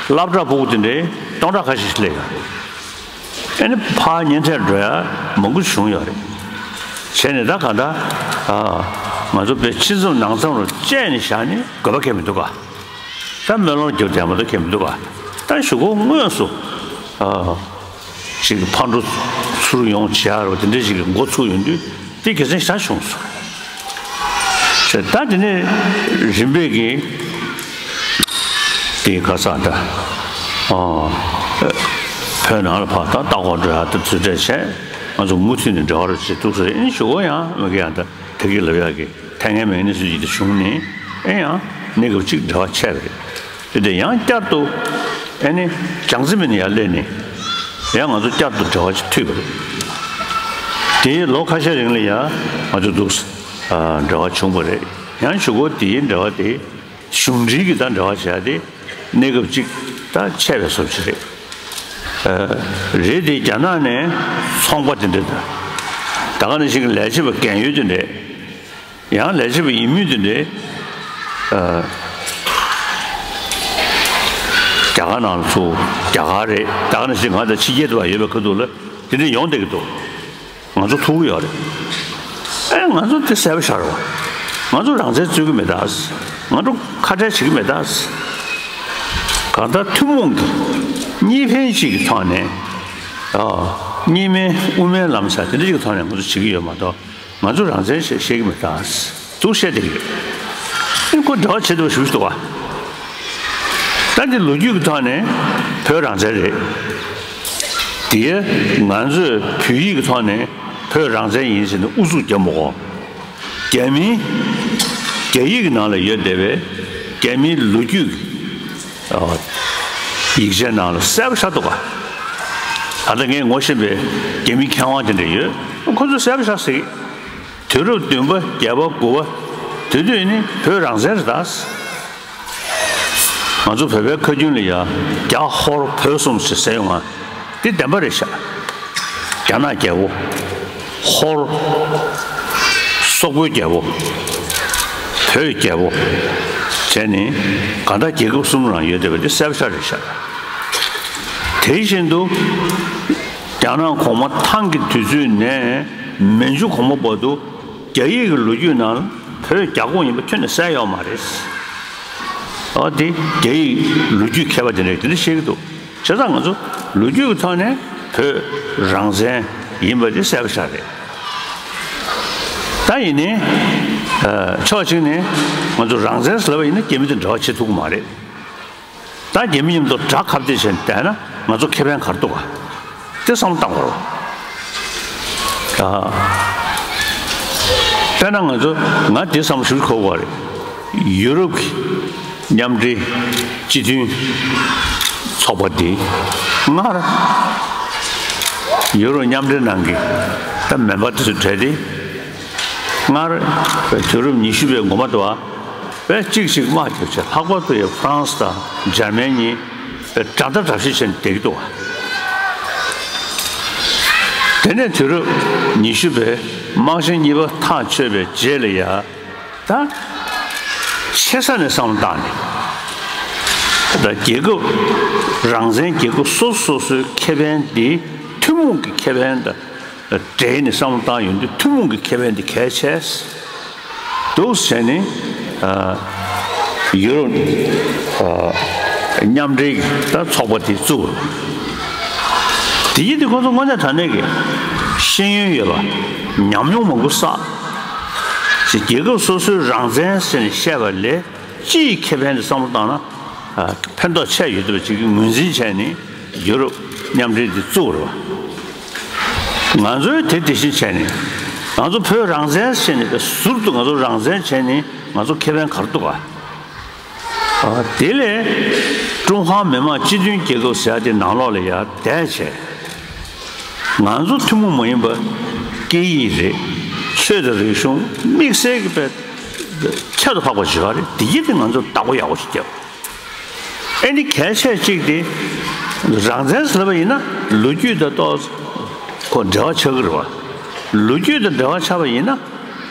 སློབ་གྲྭ་ཕྲུ་གུ་དེ་འདྲའི་སྟོང་ཕྲག་ཁ་ཤས་ཤིག་སླེབས་ཡོད་རེད། ཨེ་ནི་ཕར་གཉེན་འཕྲད་འགྲོ་ཡ་མང་པོ་བྱུང་ཡོད་རེད། བྱས་ནས་ད་གང་ལྟར་ཨ་ང་ཚོ་བོད་ཕྱི་མཚམས་ནང་མཚམས་རུ་བཅད་ནས་བཞག་ནས་དགོས་པ་གང་ཡང་མི་འདུག་ག་ད་སྨོན་ལམ་རྒྱབ་བསྡད་མ་གཏོགས་གང་ཡང་མི་འདུག་ག་ད་གཞུག་གུ་དངོས་སུ་ཨ། ཅིག་ཕར་འགྲོ་ཚུར་ཡོང་བྱེད་ཡ་རོ་དེ་འདྲ་ཞིག་གི་འགོ་ཚུགས་ཡོང་དུས་དེ་དགེ་མཚན་ཞེ་དྲག་བྱུང་སོང་། ད་དེ་ནས་རིམ་པས་ཀྱིས་དེ་ག་ས་ད་ཨ་བོད་ནང་ལ་ཕར་ད་ལྟ་སྐོར་འགྲོ་ཡ་ད་ཚུར་འདྲ་བྱས་ང་ཚོ་མུ་མཐུད་ནས་འབྲེལ་བ་རོ་བྱེད་ཐུབ་ས་རེད། ཨེ་ཞུ་གོ་ཡང་མི་དགེ་ཡང་ད་ད་གི་ལབ་ཡ་གི་ཐ་སྙད་མེད་ནི་སུ་ཡིད་དུ་བྱུང་ནས་ཨེ་ཡང་གནས་སྐབས་གཅིག་འབྲེལ་བ་ཆད་པ་རེད། དེ་དེ་ཡང་བསྐྱར་དུ་ཨེ་ནི་ཅང་ཙེ་མིན་ཡར་སླེབས་ནས་ཡང་ང་ཚོ་བསྐྱར་དུ་འབྲེལ་བ་ཅིག་མཐུད་པ་རེད། དེའི་ལོ་ཁ་ཤས་རིང་ལ་ཡང་ང་ཚོ་འདུག་ཨ་འབྲེལ་བ་བྱུང་བ་རེད། ཡང་གཞུག་གུ་དེའི་འབྲེལ་བ་དེ་གཞུང་འབྲེལ་གྱི་ད་འབྲེལ་བ་བྱས་ཏེ་གནས་སྐབས་གཅིག་ད་ཆད་པའི་བཟོ་ཅིག་རེད། ཨ་རེད་དེ་རྒྱ་ནག་ནས་ཚོང་པ་དེ་འདྲ་དང་ད་ག་ནང་བཞིན་གྱི་ལས་བྱེད་པ་རྒན་ཡོལ་དེ་འདྲས། ཡང་ལས་བྱེད་པ་ཡིན་མུས་དེ་འདྲའི་ཨ་རྒྱ་གར་ནང་ལ་ཚུར་རྒྱ་གར་རེད་ད་ག་ནང་བཞིན་ང་དང་ཕྱི་རྒྱལ་དུ་བ་ཡོད་པའི་ཁ་ཐུག་ལ་དེ་འདྲའི་ཡོང་བསྡད་ཀྱི་འདུག་ང་ཚོ་ཐུག་གི་ཡོད་རེད། ཨེ་ང་ཚོ་དེ་གསལ་པོ་ཤར་བ། ང་ཚོ་རང་བཙན་རྩོད་ཀྱི་མེད་ད། ང་ཚོ་ཁ་བྲལ་བྱེད་ཀྱི་མེད་ད། གང་ལྟར་ཐུན་མོང་གི་གཉིས་ཕན་ཅིག་གི་ཐོག་ནས་ཨ་གཉིས་སྨན་དབུ་མའི་ལམ་ཟེར་དེ་འདྲ་ཅིག་གི་ཐོག་ནས་ང་ཚོ་བྱེད་ཀྱི་ཡོད་མ་གཏོགས། ང་ཚོ་རང་བཙན་ཞེས་བཤད་ཀྱི་མེད་ད། འདུག་བཤད་བསྡད་ཀྱི་ཡོད། ཨེ་ཁོ་འབྲེལ་བ་བྱེད་ཐུབ་ཞུ་འདུག་བ། ད་འདི་ལོ་རྒྱུས་ཀྱི་ཐོག་ནས་བོད་རང་བཙན་རེད། དེ་ང་ཚོས་བོད་ཡིག་གི་ཐོག་ནས་བོད་རང་བཙན་ཡིན་ཟེར་ནས་ཨུ་ཚུགས་རྒྱབ་མ་དགོས། རྒྱ་མིའི་རྒྱ་ཡིག་གི་ནང་ལ་ཡོད་བསྡད་པའི་རྒྱ་མིའི་ལོ་རྒྱུས་ཀྱི་ཡིག་ཆའི་ནང་ལ་གསལ་པོ་ཤར་འདུག་ག་ད་ལྟ་ངས་ངོ་ཤེས་པའི་རྒྱ་མི་མཁས་དབང་དེ་འདྲ་ཡོད། ཁོ་ཚོས་གསལ་པོ་ཤར་ཟེར་གི། དུས་རབས་བདུན་པ་བརྒྱད་པ་དགུ་པ་དེ་དུས་ནི་བོད་རང་བཙན་རེད་ད། ང་ཚོ་བོད་པའི་ཁ་རྒྱུན་ལ་ཡ་རྒྱ་ཧོར་བོད་གསུམ་ཞེས་ཟེར་ཡོང་ང་འདི་བདེན་པ་རེད་ཤག་རྒྱ་ནག་རྒྱལ་པོ། ཧོར། སོག་པོའི་རྒྱལ་པོ། བོད་རྒྱལ་པོ། བྱས་ནས་གང་ལྟར་རྒྱལ་ཁབ་གསུམ་རང་ཡོད་བསྡད་པ་འདི་གསལ་པོ་ཤར་རེད་ཤག་དེ་བཞིན་དུ། རྒྱ་ནག་གོང་མ་ཐང་གི་དུས་ཚོད་ནས་མན་ཇུ་གོང་མ་བར་དུ་རྒྱ་ཡིག་གི་ལོ་རྒྱུས་ནང་བོད་རྒྱ་ཁོངས་ཡིན་པ་ཁྱོན་ནས་གསལ་ཡོད་མ་རེད། འོ་དེ་རྒྱ་ཡིག་ལོ་རྒྱུས་མཁས་པ་དེ་འདྲས་དེ་འདྲ་བཤད་ཀྱི་འདུག་བྱས་ཙང་ང་ཚོ་ལོ་རྒྱུས་ཀྱི་ཐོག་ནས་བོད་རང་བཙན་ཡིན་པ་དེ་གསལ་པོ་ཆགས་རེད། ད་ཡིན་ནའི། ཕྱོགས་གཅིག་ནས་ང་ཚོ་རང་བཙན་ཟེར་བ་ཡིན་ན་རྒྱ་མི་དང་འབྲེལ་བ་བྱེད་ཐུབ་ཀྱི་མ་རེད། ད་རྒྱ་མི་མཉམ་དུ་དགྲ་ཁ་གཏད་བྱས་ནས་བསྡད་ན་ང་ཚོ་ཁེ་ཕན་ག་རེ་འདུག་ག་དེ་བསམ་བློ་བཏང་དགོས་རེད། ཨ། དཔེར་ན་ང་ཚོ་ང་དེ་བསམ་བློ་ཞིབ་འཁོར་དགོས་རེད། ཡུ་རོབ་ཀྱི་མཉམ་འབྲེལ་སྤྱི་མཐུན་ཚོགས་པ་འདི་སྔར་ཡུ་རོབ་མཉམ་འབྲེལ་ནང་གི་ད་མེམ་བར་དེ་ཚོ་གྲས་དེ། སྔར་དུས་རབས་ཉི་ཤུ་པའི་འགོ་མ་དུ་བ་པའི་གཅིག་གཅིག་དམག་རྒྱབ་བྱས། ལྷག་པར་དུ་ཡང་ཧྥ་རན་སི་དང་འཇར་མན་གཉིས་པའི་དགྲ་ཟླ་དགྲ་བཤེས་བྱས་ནས་བསྡད་ཀྱི་འདུག་བ། དེ་ནས་དུས་རབས་ཉི་ཤུ་པའི་དམག་ཆེན་གཉིས་པ་ཐག་ཆོད་པའི་རྗེས་ལ་ཡ། ད་ཆེ་ས་ནས་བསམ་བློ་བཏང་ནས། ད་རྒྱལ་ཁབ་རང་བཙན་རྒྱལ་ཁབ་སོ་སོ་སོའི་ཁེ་ཕན་འདི་ཐུན་མོང་གི་ཁེ་ཕན་དང་འབྲེལ་ནས་བསམ་བློ་བཏང་ཡོང་དུས་ཐུན་མོང་གི་ཁེ་ཕན་འདི་གལ་ཆེ་འདུག་ཟེར་ནས། ཨ། ཡུ་རོབ་ཨ། མཉམ་འབྲེལ་གྱི་ད་ཚོགས་པ་དེ་བཙུགས་རེད། དེ་ཡིན་དུས་ཁོང་ཚོ་དངོས་གནས་དྲང་གནས་ཀྱི་ཤེས་ཡོན་ཡོད་པ། ཉམས་མྱོང་མང་པོ་བསགས། ཅིག་རྒྱལ་ཁབ་སོ་སོའི་རང་བཙན་ཟེར་ནས་བཤད་པ་ལས་སྤྱི་ཡི་ཁེ་ཕན་དུ་བསམ་བློ་བཏང་ན། ཨ། ཕན་ཐོགས་ཆེ་ཡོད་འདུག་པ་ཅིག་གི་ངོས་འཛིན་བྱས་ནས་ཡུ་རོབ་མཉམ་འབྲེལ་འདི་བཙུགས་པ་རེད་བ། ང་ཚོས་དེ་དེ་བཞིན་བྱས་ནས་ང་ཚོ་བོད་རང་བཙན་ཟེར་ནས་ཟུར་དུ་ང་ཚོ་རང་བཙན་བྱས་ནས་ང་ཚོ་ཁེ་ཕན་ག་རེ་འདུག་ག་ཨ། དེ་ལས་ཀྲུང་ཧྭ་མི་དམངས་སྤྱི་མཐུན་རྒྱལ་ཁབ་ཟེར་ཡ་དེ་ནང་ལོགས་ལ་ཡར་བསྡད་བྱས། ང་ཚོ་ཐུན་མོང་མ་ཡིན་པ་སྐད་ཡིག་རེད། ཆོས་དང་རིག་གཞུང་དམིགས་བསལ་གྱི་དཔེ་ཁྱད་དུ་འཕགས་པ་ཞིག་ཡོད་རེད། དེ་ཡིན་དེ་ང་ཚོ་བདག་པོ་ཡག་པོ་ཞིག་རྒྱབ། ཨེ་ནི་གལ་ཆེ་གཅིག་དེ། རང་བཙན་ཟེར་བ་ཡིན་ན་ལོ་རྒྱུས་དང་ཏོག་ཙམ་ཁོ་འབྲེལ་བ་ཆགས་ཀྱི་རེད་བ། ལོ་རྒྱུས་དང་འབྲེལ་བ་ཆགས་པ་ཡིན་ན།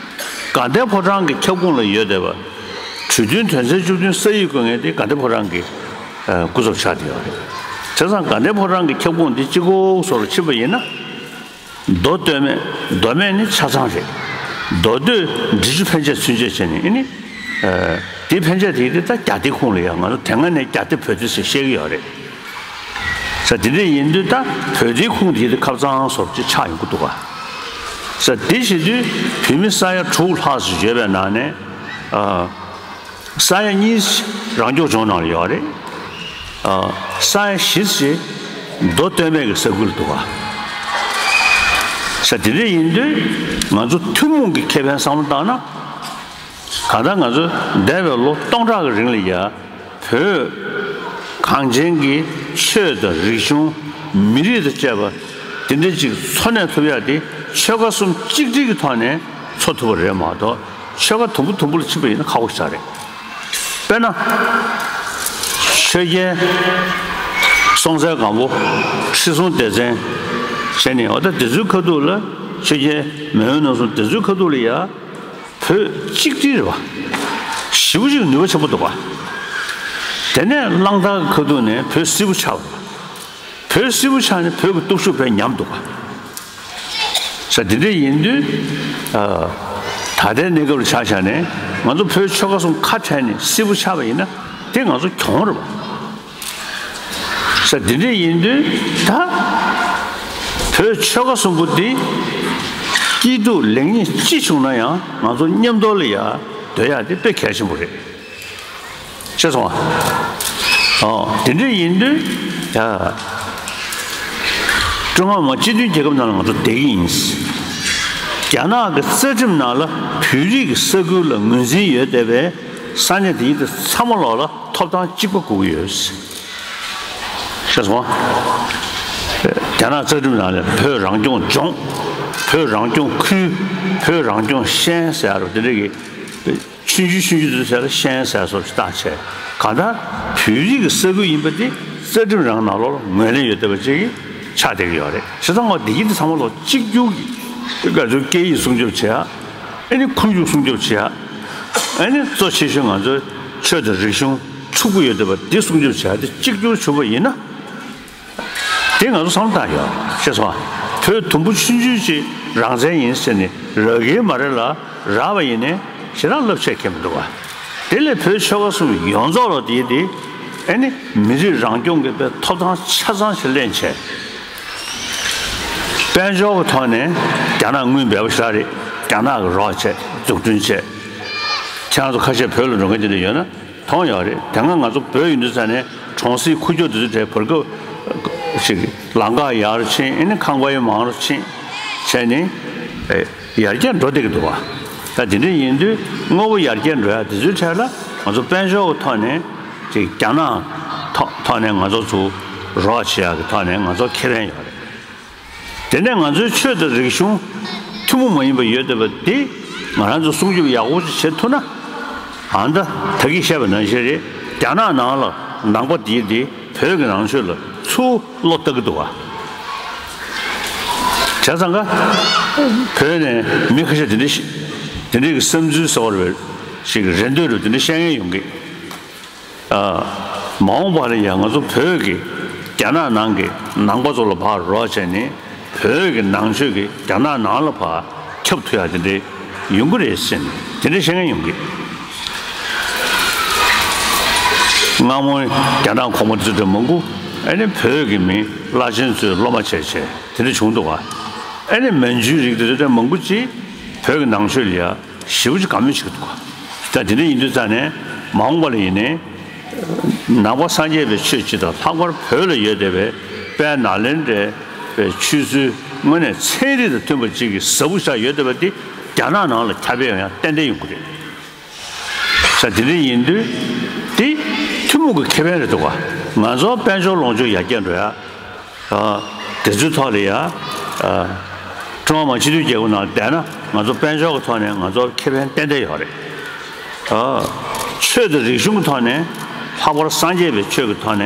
དགའ་ལྡན་ཕོ་བྲང་གི་ཁྱབ་ཁོངས་ལ་ཡོད་བསྡད་པ། གྲོས་མཐུན་དོན་ཚན་བཅུ་བདུན་ས་ཡིག་བཀོད་མཁན་དེ་དགའ་ལྡན་ཕོ་བྲང་གི་སྐུ་ཚབ་ཆགས་བསྡད་ཡོད་རེད། བྱས་ཙང་དགའ་ལྡན་ཕོ་བྲང་གི་ཁྱབ་ཁོངས་འདི་གཅིག་པོ་བཟོ་འདྲ་ཕྱིན་པ་ཡིན་ན། མདོ་སྟོད་སྨད། མདོ་སྨད་ནི་ཆ་ཚང་རེད། མདོ་སྟོད་འབྲི་ཆུ་ཕན་ཆད་ཚུན་ཆད་བྱས་ནས་ཨེ་ནི། དེ་ཕན་ཆད་དེ་དེ་ད་རྒྱ་སྡེ་ཁོངས་ལ་ཡང་ང་ཚོ་དེ་སྔ་ནས་རྒྱ་སྡེ་བོད་སྡེ་ཟེར་བཤད་ཀྱི་ཡོད་རེད། ས་དེ་འདྲ་ཡིན་དུས་ད་བོད་སྡེའི་ཁོངས་དེ་དེ་ཁབ་གཙང་བཟོ་འདྲ་ཅིག་ཆགས་ཡོང་གི་འདུག་ག་ས་དེ་བྱེད་དུས་བོད་མི་ས་ཡ་དྲུག་ལྷག་ཙམ་ཡོད་པའི་ནང་ནས། ཨ། ས་ཡ་གཉིས་རང་སྐྱོང་ལྗོངས་ནང་ལ་ཡོད་རེད། ཨ། ས་ཡ་བཞི་ཙམ་མདོ་སྟོད་སྨད་ཀྱི་ས་ཁུལ་འདུག་ག་ས་དེ་འདྲ་ཡིན་དུས་ང་ཚོ་ཐུན་མོང་གི་ཁེ་ཕན་བསམ་བློ་བཏང་ན། གང་ལྟར་ང་ཚོ་འདས་པའི་ལོ་སྟོང་ཕྲག་གི་རིང་ལ་ཡ། བོད་གངས་ཅན་གྱི་ཆོས་དང་རིག་གཞུང་། མི་རིགས་དང་བཅས་པ་དེ་འདྲ་ཅིག་འཚོ་གནས་ཐུབ་ཡག་དེ་ཆོལ་ཁ་གསུམ་གཅིག་སྒྲིལ་གྱི་ཐོག་ནས་འཚོ་ཐུབ་པ་རེད་མ་གཏོགས། ཆོལ་ཁ་དུམ་བུ་དུམ་བུ་ལ་ཕྱིན་པ་ཡིན་ན་ཁག་པོ་ཞིག་རེད། དཔེར་ན། ཆོས་རྒྱལ་སྲོང་བཙན་སྒམ་པོ། ཁྲི་སྲོང་ལྡེ་བཙན་བྱས་ནས། འོ་ད་དེ་ཚོའི་ཁ་ཐུག་ལ། ཆོས་རྒྱལ་མེས་དབོན་རྣམ་གསུམ་དེ་ཚོའི་ཁ་ཐུག་ལ་ཡ། བོད་གཅིག་སྒྲིལ་རེད་བ། ཞེ་པོ་ཅིག་ནུས་པ་ཆེན་པོ་འདུག་ག་དེ་ནས་གླང་དར་གྱི་ཁ་ཐུག་ནས་བོད་སིལ་བུ་ཆགས་པ། བོད་སིལ་བུ་ཆགས་ནས་བོད་ཀྱི་སྟོབས་ཤུགས་དཔེ་ཉམས་འདུག་ག་ས་དེ་འདྲ་ཡིན་དུས། ཨ། ད་ལྟའི་གནས་སྐབས་ལ་ཆ་བཞག་ནས་ང་ཚོ་བོད་ཆོལ་ཁ་གསུམ་ཁ་བྲལ་ནས་སིལ་བུ་ཆགས་པ་ཡིན་ན་དེ་ང་ཚོ་གྱོང་རེད་བ། ས་འདི་འདྲ་ཡིན་དུས་ད། བོད་ཆོལ་ཁ་གསུམ་པོ་འདི་སྐྱིད་སྡུག་ལེགས་ཉེས་ཅི་བྱུང་ན་ཡང་ང་ཚོ་མཉམ་དུ་ལ་ཡ་སྡོད་ཡ་དེ་དཔེ་གལ་ཆེན་པོ་རེད། ཤེས་སོང་ཨ། ཨོ། དེ་འདྲ་ཡིན་དུས་ད། ཀྲུང་ཧྭ་མི་དམངས་སྤྱི་མཐུན་རྒྱལ་ཁབ་ནང་ལ་ང་ཚོ་བསྡད་ཀྱི་ཡིན། རྒྱ་ནག་གི་རྩ་ཁྲིམས་ནང་ལ་བོད་རིགས་ཀྱི་ས་ཁུལ་ལ་ངོས་འཛིན་ཡོད་བསྡད་པའི་ས་གནས་དེ་ཡིན་དུས་ཚང་མ་ལོག་ལ་ཐོབ་ཐང་གཅིག་པ་དགོས་ཀྱི་ཡོད། ཤེས་སོང་ཨ། རྒྱ་ནག་རྩ་ཁྲིམས་ནང་ལ་བོད་རང་སྐྱོང་ལྗོངས། བོད་རང་སྐྱོང་ཁུལ། བོད་རང་སྐྱོང་ཤན་ཟེར་ཡ་རོ་དེ་འདྲ་གི་ཆུང་ཆུང་ཆུང་ཆུང་དུ་ཟེར་ལ་ཤན་ཟེར་སོགས་ཀྱི་རྟགས་བྱས། གང་ལྟར་བོད་རིགས་ཀྱི་ས་ཁུལ་ཡིན་པ་དེ་རྩ་ཁྲིམས་རང་ནང་ལོགས་ལ་ངོས་ལེན་ཡོད་བསྡད་པ་ཅིག་ཆགས་བསྡད་ཀྱི་ཡོད་རེད། བྱས་ཙང་འོ་འདི་ཡིན་དུས་ཚང་མ་ལོག་གཅིག་གྱུར་གྱི་ག་ཚོད་སྐད་ཡིག་སྲུང་སྐྱོབ་བྱེད་ཡ། ཨ་ནི་ཁོར་ཡུག་སྲུང་སྐྱོབ་བྱེད་ཡ། ཨ་ནི་གཙོ་ཆེ་ཤོས་ང་ཚོའི་ཆོས་དང་རིག་གཞུང་ཕྱུག་པོ་ཡོད་བསྡད་པ་འདི་སྲུང་སྐྱོབ་བྱེད་ཡ་དེ་གཅིག་གྱུར་བྱུང་བ་ཡིན་ན། དེ་ང་ཚོ་བསམ་བློ་བཏང་ཡོད་ཤེས་སོང་། བོད་དུམ་བུ་ཆུང་ཆུང་ཅིག་རང་བཙན་ཡིན་ཟེར་ནས་རག་གི་མ་རེད་ལ། རག་པ་ཡིན་ནའི་ཞེ་དྲག་རླབས་ཆེ་ཁེལ་མི་འདུག་བ། དེ་ལས་བོད་ཆོལ་ཁ་གསུམ་ཡོངས་རྫོགས་ལ་དེའི་དེ་ཨེ་ནི་མི་རིགས་རང་སྐྱོང་གི་དཔེ་ཐོབ་ཐང་ཆ་ཚང་ཞིག་ལེན་བྱས། དཔལ་འབྱོར་གྱི་ཐོག་ནས་རྒྱ་ནག་དངུལ་འབེལ་པོ་ཞེ་དྲག་རེད། རྒྱ་ནག་གི་རོགས་བྱས་འཛུགས་སྐྲུན་བྱས། ཁྱེད་རང་ཚོ་ཁ་ཤས་བོད་ལ་འགྲོ་མཁན་དེ་འདྲ་ཡོད་ན། མཐོང་ཡོད་རེད། དེ་སྔ་ང་ཚོ་བོད་ཡིན་དུས་ཙང་ནས་གྲོང་གསེབ་ཁུག་ཀྱོག་དེ་ཚོ་གྲས་བར་སྐབས་ཤིག་ལམ་ཁ་ཡག་རུ་ཕྱིན། ཨེ་ནི་ཁང་པ་ཡང་མང་རུ་ཕྱིན་བྱས་ནས་ཨེ་ཡར་རྒྱས་འགྲོ་བསྡད་ཀྱི་འདུག་བ། ད་དེ་འདྲ་ཡིན་དུས་དངོས་པོ་ཡར་རྒྱས་འགྲོ་ཡ་དེ་ཚོའི་གྲས་ལ་ང་ཚོ་དཔལ་འབྱོར་གྱི་ཐོག་ནས་ཅིག་རྒྱ་ནག་ཐོག་ཐོག་ནས་ང་ཚོ་ཚོ་རོགས་བྱེད་ཡ་གི་ཐོག་ནས་ང་ཚོ་ཁེ་ཕན་ཡོད་རེད། དེ་ནས་ང་ཚོའི་ཆོས་དང་རིག་གཞུང་ཐུན་མོང་མ་ཡིན་པ་ཡོད་བསྡད་པ་དེ་ང་རང་ཚོ་སྲུང་སྐྱོབ་ཡག་པོ་ཅིག་བྱེད་ཐུབ་ན། ཨ་ད་ད་གིན་བཤད་པ་ནང་བཞིན་རེད། རྒྱ་ནག་ནང་ལ་ནང་པ་དེ་དེ་བོད་ཀྱི་ནང་ཆོས་ལ་ཚུར་བློ་གཏད་ཀྱི་འདུག་བ། བྱས་ཙང་ཀ་བོད་ནས་མི་ཁ་ཤས་དེ་འདྲ་ཞིག་དེ་འདྲའི་གི་བསམ་ཚུལ་གསར་བ་རེད་ཞིག་རེ་འདོད་རེད། དེ་འདྲ་བཤད་མཁན་ཡོང་གི། མ་འོངས་པ་ལ་ཡང་ང་ཚོ་བོད་ཀྱི་རྒྱ་ནག་ནང་གི་ནང་པ་ཚོ་ལ་ཕར་རོགས་བྱས་ནས་བོད་ཀྱི་ནང་ཆོས་ཀྱི་རྒྱ་ནག་ནང་ལ་ཕར་ཁྱབ་ཐུབ་ཡ་དེ་འདྲ་ཡོང་གི་རེད་ཟེར་ནས་དེ་འདྲ་བཤད་མཁན་ཡོང་གི། སྔ་མོ་རྒྱ་ནག་གོང་མ་དེ་ཚོ་འདྲ་མང་པོ་ཨ་ནི་བོད་ཀྱི་མི་བླ་ཆེན་ཚོའི་སློབ་མ་བྱས་བྱས་དེ་འདྲ་བྱུང་འདུག་ག་ཨ་ནི་མན་ཇུའི་རིགས་དེ་ཚོ་འདྲ་མང་པོ་ཅིག་བོད་ཀྱི་ནང་ཆོས་ལ་ཡ། ཞེ་པོ་ཅིག་དགའ་མོས་བྱེད་ཀྱི་འདུག་ག་ད་དེ་འདྲ་ཡིན་དུས་ཙང་ནས་མ་འོངས་པ་ལ་ཡིན་ནའི་ནང་པ་སངས་རྒྱས་པའི་ཆོས་སྤྱི་དང་ལྷག་པར་བོད་ལ་ཡོད་བསྡད་པའི་དཔལ་ནཱ་ལེནྡྲའི་ཆོས་ཚུལ་དངོས་གནས་ཚན་རིག་དང་མཐུན་པ་ཅིག་གི་ཟབ་པོ་ཆགས་ཡོད་བསྡད་པ་འདི་རྒྱ་ནག་ནང་ལ་ཁྱབ་སྤེལ་ཡོང་ཡ་ཏན་ཏན་ཡོང་གི་རེད། ས་དེ་འདྲ་ཡིན་དུས་དེ་ཐུན་མོང་གི་ཁེ་ཕན་རེད་འདུག་ག་ང་ཚོ་དཔལ་འབྱོར་ལོངས་སྤྱོད་ཡར་རྒྱས་འགྲོ་ཡ། ཨ། དེ་ཚོའི་ཐོག་ལ་ཡ། ཨ། ཀྲུང་ཧྭ་མི་དམངས་སྤྱི་མཐུན་རྒྱལ་ཁབ་ནང་བསྡད་ན་ང་ཚོ་དཔལ་འབྱོར་གྱི་ཐོག་ནས་ང་ཚོར་ཁེ་ཕན་ཏན་ཏན་ཡོད་རེད། ཨ། ཆོས་དང་རིག་གཞུང་གི་ཐོག་ནས་ལྷག་པར་སངས་རྒྱས་པའི་ཆོས་ཀྱི་ཐོག་ནས་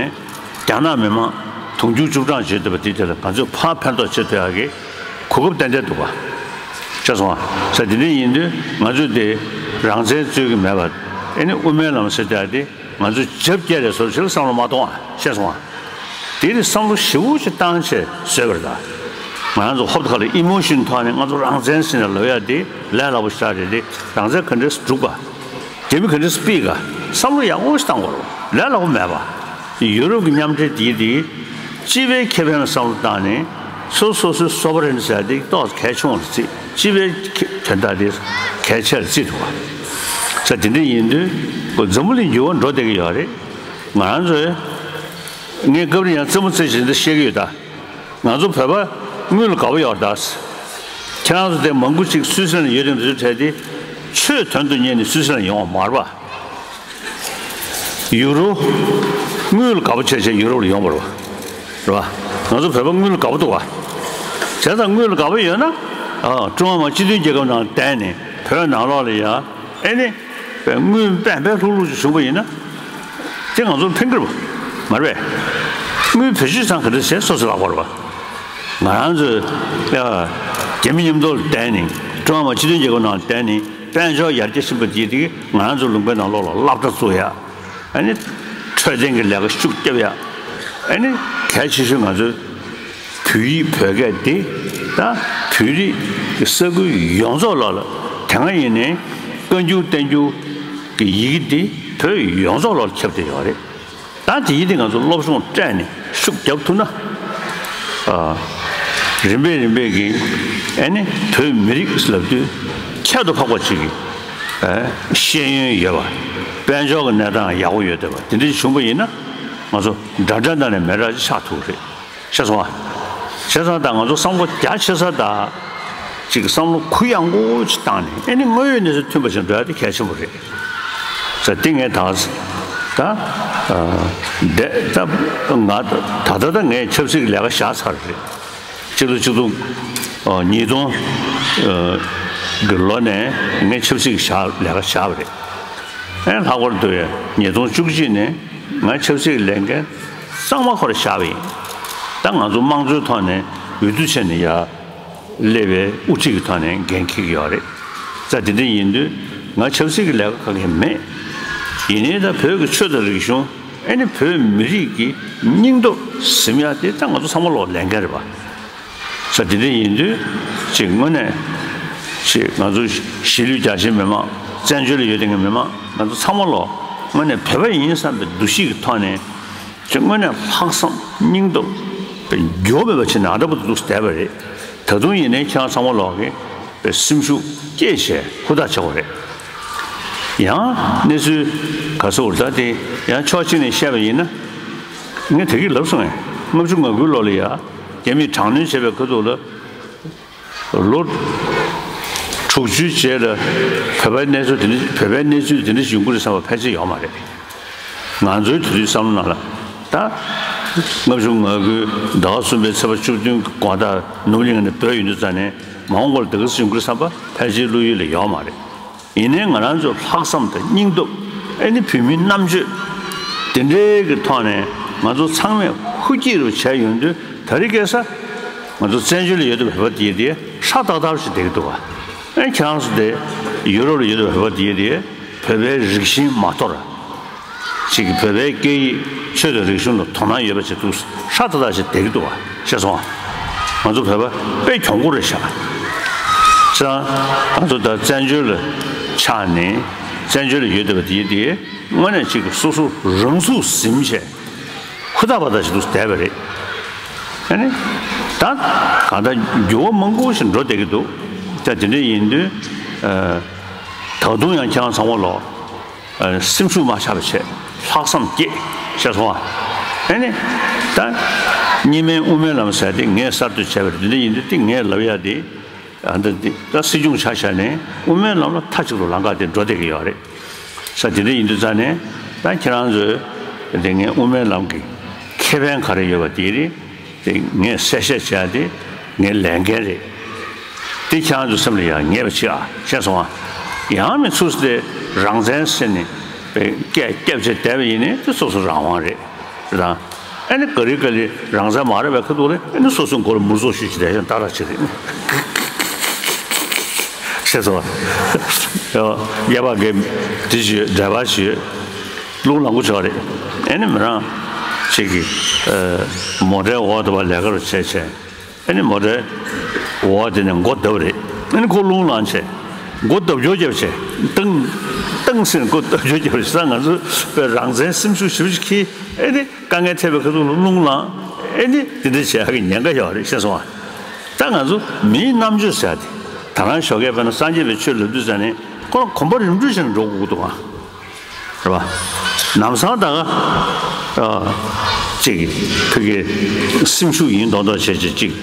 རྒྱ་ནག་མི་དམངས་དུང་ཕྱུར་བཅུ་གྲངས་བྱེད་ཐུབ་པ་དེ་དེ་ལ་ང་ཚོས་ཕར་ཕན་ཐོགས་བྱེད་ཐུབ་ཡག་གི་གོ་སྐབས་ཏན་ཏན་འདུག་ག་བྱས་སོང་ང་། ས་དེ་འདྲ་ཡིན་དུས་ང་ཚོས་དེ་རང་བཙན་རྩོད་ཀྱི་མེད་པ། ཨེ་ནི་དབུ་མའི་ལམ་ཟེར་ཡག་དེ། ང་ཚོས་རྒྱབ་བསྐྱལ་རེད་བཟོ་ཞིག་ལ་བསམ་བློ་མ་གཏོང་ཨ། ཤེས་སོང་ཨ། དེ་ནི་བསམ་བློ་ཞེ་པོ་ཅིག་བཏང་བྱས་བཟོས་པ་རེད་ད། ང་རང་ཚོ་ཧོབ་ཁ་ལ་ཨི་མོ་ཤོན་ཐོག་ནས་ང་ཚོ་རང་བཙན་ཟེར་ནས་ལབ་ཡ་དེ་ལས་སླ་པོ་ཞིག་རེད་དེ། རང་བཙན་ག་འདྲས་སྒྲུབ་ག་རྒྱ་མི་ག་འདྲས་སྤེལ་ག་བསམ་བློ་ཡག་པོ་ཞིག་བཏང་དགོས་རེད། ལས་སླ་པོ་མེད་པ། ཡུ་རོབ་ཀྱི་མཉམ་འབྲེལ་དེ་དེ་སྤྱི་པའི་ཁེ་ཕན་ལ་བསམ་བློ་བཏང་ནས་སོ་སོ་སོའི་སོ་བ་རེན་ཟེར་ཡ་དེ་ཏོག་ཙམ་གལ་ཆུང་བ་རེད། སྤྱི་པའི་དོན་དག་དེ་གལ་ཆེ་རུ་བརྩིས་འདུག་ག་ས་དེ་འདྲ་ཡིན་དུས་ཁོ་འཛམ་བུ་གླིང་འགྱུར་བ་འགྲོ་བསྡད་ཀྱི་ཡོད་རེད། ང་རང་ཚོས་ངས་སྐབས་རེ་ཡང་རྩེད་མོ་རྩེ་བཞིན་དུ་བཤད་ཀྱི་ཡོད་ད། ང་ཚོ་བོད་པ་དངུལ་ལ་དགའ་པོ་ཡོད་ད། ཁྱེད་རང་ཚོ་དེ་མང་པོ་ཅིག་སུད་སི་ལན་ཡོད་དེ་འདི་ཚོ་བྲལ་ཏེ་ཆོས་དོན་དུ་གཉེར་ནས་སུད་སི་ལན་ཡོང་བ་མ་རེད་པ། ཡུ་རོ། དངུལ་ལ་དགའ་པོ་བྱས་བྱས་ཡུ་རོབ་ལ་ཡོང་བ་རེད་པ། རེད་པ། ང་ཚོ་བོད་པ་དངུལ་ལ་དགའ་པོ་འདུག་ག་བྱས་ཙང་དངུལ་ལ་དགའ་པོ་ཡོད་ན། ཨ། ཀྲུང་ཧྭ་མི་དམངས་སྤྱི་མཐུན་རྒྱལ་ཁབ་ནང་བསྡད་ནས་བོད་ནང་ལོགས་ལ་ཡ། ཨེ་ནི། དངུལ་པན་པན་ལྷུག་ལྷུག་ཅིག་བྱུང་བ་ཡིན་ན། དེ་ང་ཚོར་ཕན་གྱི་རེད་པ། མ་རེད་པས། དངུལ་བེད་སྤྱོད་ཚང་ག་འདྲ་བྱས་སོ་སོ་ལག་པ་རེད་པ། ང་རང་ཚོས། ཡ། རྒྱ་མི་མཉམ་དུ་བསྡད་ནས་ཀྲུང་ཧྭ་མི་དམངས་སྤྱི་མཐུན་རྒྱལ་ཁབ་ནང་བསྡད་ནས་དཔལ་འབྱོར་ཡར་རྒྱས་ཕྱིན་པ་དེ་དེ་ང་རང་ཚོ་ལུང་པའི་ནང་ལོགས་ལ་སློབ་གྲྭ་བཙུགས་ཡ། ཨ་ནི། འཕྲོད་བསྟེན་གྱི་ལས་ཀ་ཤུགས་རྒྱབ་ཡ། ཨ་ནི། གལ་ཆེ་ཤོས་ང་ཚོའི་བོད་ཡིག་བོད་སྐད་འདི་ད་བོད་རིགས་ཀྱི་ས་ཁུལ་ཡོངས་རྫོགས་ལ་ལ་དེ་སྔ་ཡིན་ནའི་བཀའ་འགྱུར་བསྟན་འགྱུར་གྱི་ཡི་གེ་འདི་བོད་ཡོངས་རྫོགས་ལ་ཁྱབ་བསྡད་ཡོད་རེད། ད་དེ་ཡིན་དུས་ང་ཚོ་སློབ་སྦྱོང་སྤྲད་ནས་ཤུགས་རྒྱབ་ཐུབ་ན། ཨ། རིམ་པས་རིམ་པས་ཀྱིས་ཨ་ནི་བོད་མི་རིགས་ལབ་དུས་ཁྱད་དུ་འཕགས་པ་ཅིག་གི་ཨ། ཤེས་ཡོན་ཡོད་པ། དཔལ་འབྱོར་གྱི་གནས་སྟངས་ཡག་པོ་ཡོད་བསྡད་པ་དེ་འདྲ་བྱུང་བ་ཡིན་ན་ང་ཚོ་འདྲ་འདྲ་འདྲ་ནས་མི་འདྲ་ཅིག་ཆགས་ཐུབ་ཀྱི་རེད། ཤེས་སོང་ཨ། བྱས་ཙང་ད་ང་ཚོ་བསམ་བློ་རྒྱ་ཆེ་ས་དང་། ཅིག་བསམ་བློ་གུ་ཡངས་པོ་ཅིག་བཏང་ནས་ཨེ་ནི་དངོས་ཡོད་གནས་ཚུལ་མཐུན་པ་ཞིག་འགྲོ་ཡ་དེ་གལ་ཆེན་པོ་རེད། ཟེར་དེ་ངས་ད། ད། ཨ། འདས་ད་ང་ད་ལྟ་ད་ངས་ཆབ་སྲིད་ཀྱི་ལས་ཀ་བཞག་ཚར་རེད། སྤྱི་ལོ་ཆིག་སྟོང་། ཨ། ཉིས་སྟོང་། ཨ། གི་ལོ་ནས་ངས་ཆབ་སྲིད་ཀྱི་བཞག་ལས་ཀ་བཞག་པ་རེད། ཨེ་ལྷག་པར་དུ་ཉིས་སྟོང་བཅུ་གཅིག་ནས་ང་ཆབ་སྲིད་ཀྱི་ལས་འགན་གཙང་མ་ཁོ་རང་བཞག་པ་ཡིན། ད་ང་ཚོ་དམངས་གཙོའི་ཐོག་ནས་འོས་བསྡུ་བྱས་ནས་ཡར་སླེབས་པའི་དབུ་ཁྲིད་ཀྱི་ཐོག་ནས་འགན་འཁྱེར་གྱི་ཡོད་རེད། ད་དེ་འདྲ་ཡིན་དུས་ང་ཆབ་སྲིད་ཀྱི་ལས་ཀ་ག་གེ་མེད། ཡིན་ནའི་ད་བོད་ཀྱི་ཆོས་དང་རིག་གཞུང་ཨེ་ནི་བོད་མི་རིགས་ཀྱི་སྙིང་སྟོབས་ ཟིན་ཡ་དེ་ད་ང་ཚོ་ཚང་མ་ལོག་ལས་འགན་རེད་པ། ས་དེ་འདྲ་ཡིན་དུས་ཅིག་དངོས་གནས་ཅིག་ང་ཚོ་གཞིས་ལུས་རྒྱ་ཆེའི་མི་མང་བཙན་བྱོལ་ལ་ཡོད་དེ་ངའི་མི་མང་ང་ཚོ་ཚང་མ་ལོག་དངོས་གནས་བོད་པ་ཡིན་བསམ་པའི་འདུ་ཤེས་ཀྱི་ཐོག་ནས་ཅིག་དངོས་གནས་ལྷག་བསམ་སྙིང་སྟོབས་པའི་འགྱུར་བ་མེད་པ་བྱས་ནས་ཨ་འདྲ་པོ་འདུག་བསྡད་པ་རེད། ད་དུང་ཡིན་ནའི་ཁྱེད་རང་ཚང་མ་ལོག་གིས་པའི་སེམས་ཤུགས་བསྐྱེད་བྱས་ཧུར་ཐག་བྱེད་དགོས་རེད། ཡང་གནས་ཚུལ་ག་ཚོད་འོར་ད་དེ་ཡང་ཕྱོགས་གཅིག་ནས་བཤད་པ་ཡིན་ན། ངས་དེ་གིས་ལབ་སོང་ངས། ལྔ་བཅུ་ང་དགུའི་ལོ་ལ་ཡ་རྒྱ་མིས་དྲག་གནོན་བྱས་པའི་ཁ་ཐུག་ལ་ལོ་དྲུག་ཅུའི་རྗེས་ལ་བོད་པའི་གནས་ཚུལ་དེ་འདྲ་བོད་པའི་གནས་ཚུལ་དེ་འདྲ་ཞིག་ཡོང་གི་རེད་བསམ་པ་ཕལ་ཆེར་ཡོད་མ་རེད། ང་ཚོའི་དུས་ཚོད་བསམ་བློ་ནང་ལ་ད་ལྔ་བཅུ་ང་དགུའི་ཟླ་བ་གསུམ་པའི་ཚེས་པ་བཅུ་བདུན་གྱི་དགོང་དག་ནོར་བུ་གླིང་ནས་བྲོས་ཡོང་དུས་ཙམ་ནས་མ་འོངས་པར་འདི་ག་ཚོད་ཡོང་གི་རེད་བསམ་པ་ཕལ་ཆེར་བློ་ཡུལ་ལ་ཡོད་མ་རེད། ཡིན་ནའི་ང་རང་ཚོ་ལྷག་བསམ་དང་སྙིང་སྟོབས། ཨེ་ནི་བོད་མིའི་རྣམ་དཔྱོད་དེ་འདྲའི་གི་ཐོག་ནས་ང་ཚོ་ཚང་མས་ཧུར་སྐྱེད་རུ་བྱས་ཡོང་དུས་ད་རེས་ཀྱི་ས་ང་ཚོ་བཙན་བྱོལ་ལ་ཡོད་དུས་བོད་པ་དེ་དེ་ཧྲ་ཏག་ཏག་ཞིག་བསྡད་ཀྱི་འདུག་བ། ཨེ་ཁྱེད་རང་ཚོ་དེ་ཡུ་རོབ་ལ་ཡོད་དུས་བོད་པ་དེ་དེ་བོད་པའི་རིགས་ཞེན་མ་དོར། ཅིག་གིས་བོད་པའི་སྐད་ཡིག་ཆོས་དང་རིག་གཞུང་ལ་དོ་སྣང་ཡོད་པ་ཞིག་འདུག་ཧྲ་ཏག་ཏག་ཞིག་བསྡད་ཀྱི་འདུག་བ་ཤེས་སོང་ང་། ང་ཚོ་བོད་པ་དཔེ་གྱོང་པོ་རེད་ཤག་ཅང་ང་ཚོ་ད་བཙན་བྱོལ་ལ་ཆགས་ནས་བཙན་བྱོལ་ལ་ཡོད་བསྡད་པ་དེ་དེ་དངོས་གནས་ཅིག་གིས་སོ་སོ་རང་ཚུགས་ཟིན་བྱས་ཧུར་ཐག་པ་ཐག་ཞིག་འདུག་བསྡད་པ་རེད། ཨ་ནི་ད་གང་ལྟར་འགྱུར་བ་མང་པོ་ཞིག་འགྲོ་བསྡད་ཀྱི་འདུག་ད་དེ་འདྲ་ཡིན་དུས་ད་དུང་ཡང་ཁྱེད་རང་ཚང་མ་ལོག་སེམས་ཤུགས་མ་ཆག་པ་བྱས། ལྷག་བསམ་བསྐྱེད། ཤེས་སོང་ཨ། ཨེ་ནི། ད་གཉིས་སྨན་དབུ་མའི་ལམ་ཟེར་དེ་ངས་གསར་གཏོད་བྱས་པ་རེད། འདི་འདྲ་ཡིན་དུས་དེ་ངས་ལབ་ཡ་དེ། ཨ་འདི་འདི་ད་སྲིད་སྐྱོང་ཆ་བཞག་ནས་དབུ་མའི་ལམ་ལ་མཐའ་གཅིག་ཏུ་ལམ་ཁ་དེ་འགྲོ་བསྡད་ཀྱི་ཡོད་རེད། ས་དེ་འདྲ་ཡིན་དུས་ཙང་ནས་ད་ཁྱེད་རང་ཚོས་དེ་ངས་དབུ་མའི་ལམ་གྱི་ཁེ་ཕན་ག་རེ་ཡོད་པ་དེ་རེད། དེ་ངས་གསལ་བཤད་བྱས་ཏེ་ངའི་ལས་འགན་རེད། དེ་ཁྱེད་རང་ཚོ་སེམས་ལ་ཡང་ངེས་པ་བྱེད་ཨ། ཤེས་སོང་ཨ། ཡང་མི་ཚུགས་ཏེ་རང་བཙན་ཟེར་ནས་པའི་སྐད་སྐྱབས་བྱས་བསྡད་པ་ཡིན་ནའི་དེ་སོ་སོ་རང་དབང་རེད། རེད་དང་། ཨ་ནི་ག་རེ་ག་ལེ་རང་བཙན་མ་རེད་པའི་ཁ་ཐུག་ལ་ཨ་ནི་སོ་སོའི་མགོ་ལ་མུར་ཙོག་ཞུས་ཅི་བསྡད་ཡོད་ད་ར་ཅི་རེད། ཤེས་སོང་ཨ། ཡ་ཡ་བ་གེ་དེ་ཞུས་འདྲ་བ་ཞུས། རླུང་ལངས་པོ་ཆགས་རེད། ཨེ་ནི་མི་རང་ཅིག་གིས་མོ་ཊའི་འོག་ཏུ་བ་ལས་ཀ་རུ་བྱས་བྱས། ཨེ་ནི་མོ་ཊའི་འོག་དེ་ནས་མགོ་བརྡབ་རེད། ཨེ་ནི་ཁོ་རླུང་ལངས་བྱས། མགོ་བརྡབ་སྐྱོར་བརྒྱབ་བྱས། ཏང་ཏང་ཟེར་མགོ་བརྡབ་སྐྱོར་བརྒྱབ་བྱས་ས་ང་ཚོ་པའི་རང་བཙན་སེམས་ཤུགས་ཞེ་པོ་ཅིག་གིས་ཨེ་ནི་དཀའ་ངལ་འཕྲད་པའི་ཁ་ཐུག་ལ་རླུང་ལངས། ཨེ་ནི་དེ་འདྲ་བྱེད་ཡག་གི་ཉེན་ཁ་ཡོད་རེད་ཤེས་སོང་ཨ། ད་ང་ཚོ་མིའི་རྣམ་དཔྱོད་ཟེར་ཡ་དེ་ད་རང་ཞོགས་ཀས་དཔེར་ན་སངས་རྒྱས་པའི་ཆོས་ལབ་དུས་ཙང་ནས་ཁོ་རང་གོམ་པ་རིམ་བགྲོད་བྱས་ནས་འགྲོ་དགོས་ཀྱི་འདུག་ཨ། རེད་བ། ལམ་སང་ད་ག་ཨ་ཅིག་ཕ་གི་སེམས་ཤུགས་ཡིན་མདོག་མདོག་བྱས་བྱས་ཅིག་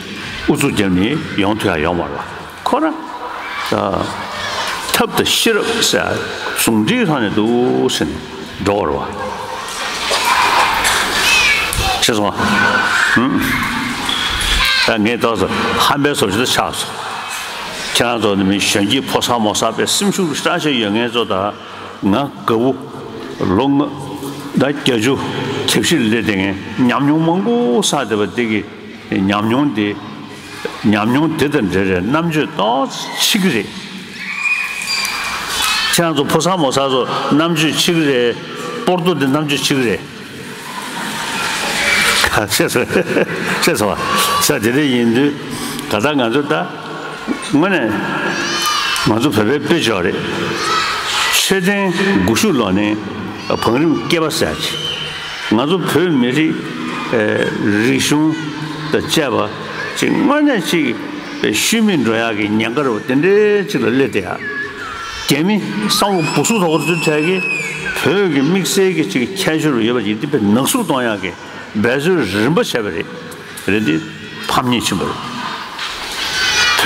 ཨུ་ཚུགས་བརྒྱབ་ནས་ཡོང་ཐུབ་ཡ་ཡོད་མ་རེད་བ། ཁོ་རང་ཨ་ཐབས་དང་ཤེས་རབ་ཟེར་ཡ་ཟུང་འབྲེལ་ཐོག་ནས་འདུག་ཟེར་ནས་འགྲོ་བ་རེད་བ། ཤེས་སོང་ཨ། ཧུམ། ད་ངས་ཏོག་ཙམ་ཧམ་པའི་བཟོ་ཅིག་ཏུ་ཆགས་སོང་། ཁྱེད་རང་ཚོ་ནི་མི་གཞོན་སྐྱེས་ཕོ་གསར་མོ་གསར་པའི་སེམས་ཤུགས་སྲ་ཞིག་ཡོད་མཁན་ཚོ་དང་། ང་དགའ་བོ། ལོ་ལྔ་དང་བརྒྱད་ཅུ་གྱ་བཞི་ལ་སླེབས་བསྡད་མཁན་ཉམས་མྱོང་མང་པོ་བསགས་བསྡད་པ་འདི་གི་ཉམས་མྱོང་འདི། ཉམས་མྱོང་འདི་དང་འབྲེལ་བའི་རྣམ་དཔྱོད་ཏོག་ཙམ་ཆེ་གི་རེད། ཁྱེད་རང་ཚོ་ཕོ་གསར་མོ་གསར་ཚོ་རྣམ་དཔྱོད་ཆེ་གི་རེད། སྤོར་ཏོ་འདི་རྣམ་དཔྱོད་ཆེ་གི་རེད། ཤེས་སོང་། ཤེས་སོང་བ། ས་དེ་འདྲ་ཡིན་དུས་ད་ལྟ་ང་ཚོ་ད་དངོས་གནས་ང་ཚོ་བོད་པའི་དཔེ་ཆ་རེད། མཆོད་རྟེན་སྒུལ་ཤུགས་ལོག་ནས་བང་རིམ་སྐེད་པ་ཟེར་ཅིག་ང་ཚོ་བོད་མི་རིགས་ཨེ་རིག་གཞུང་དང་བཅས་པ་ཅིག་དངོས་གནས་ཅིག་ཤུལ་མིད་འགྲོ་ཡག་གི་ཉེན་ཁ་རེད་བ། དེ་འདྲའི་ཅིག་ལ་སླེབས་བསྡད་ཡ། རྒྱ་མི་བསམ་བློ་སྦུ་སུ་དོག་ཚུལ་ཐད་ཀྱི་བོད་ཀྱི་དམིགས་བསལ་གྱི་ཅིག་ཁྱད་ཆོས་རུ་ཡོད་པ་ཅིག་འདི་དཔེ་ནག་བསུབ་གཏོང་ཡག་གི་འབད་རྩོལ་རིམ་པ་བྱས་པ་རེད། རེད་འདི་ཕམ་ཉེས་ཆེན་པོ་རེད།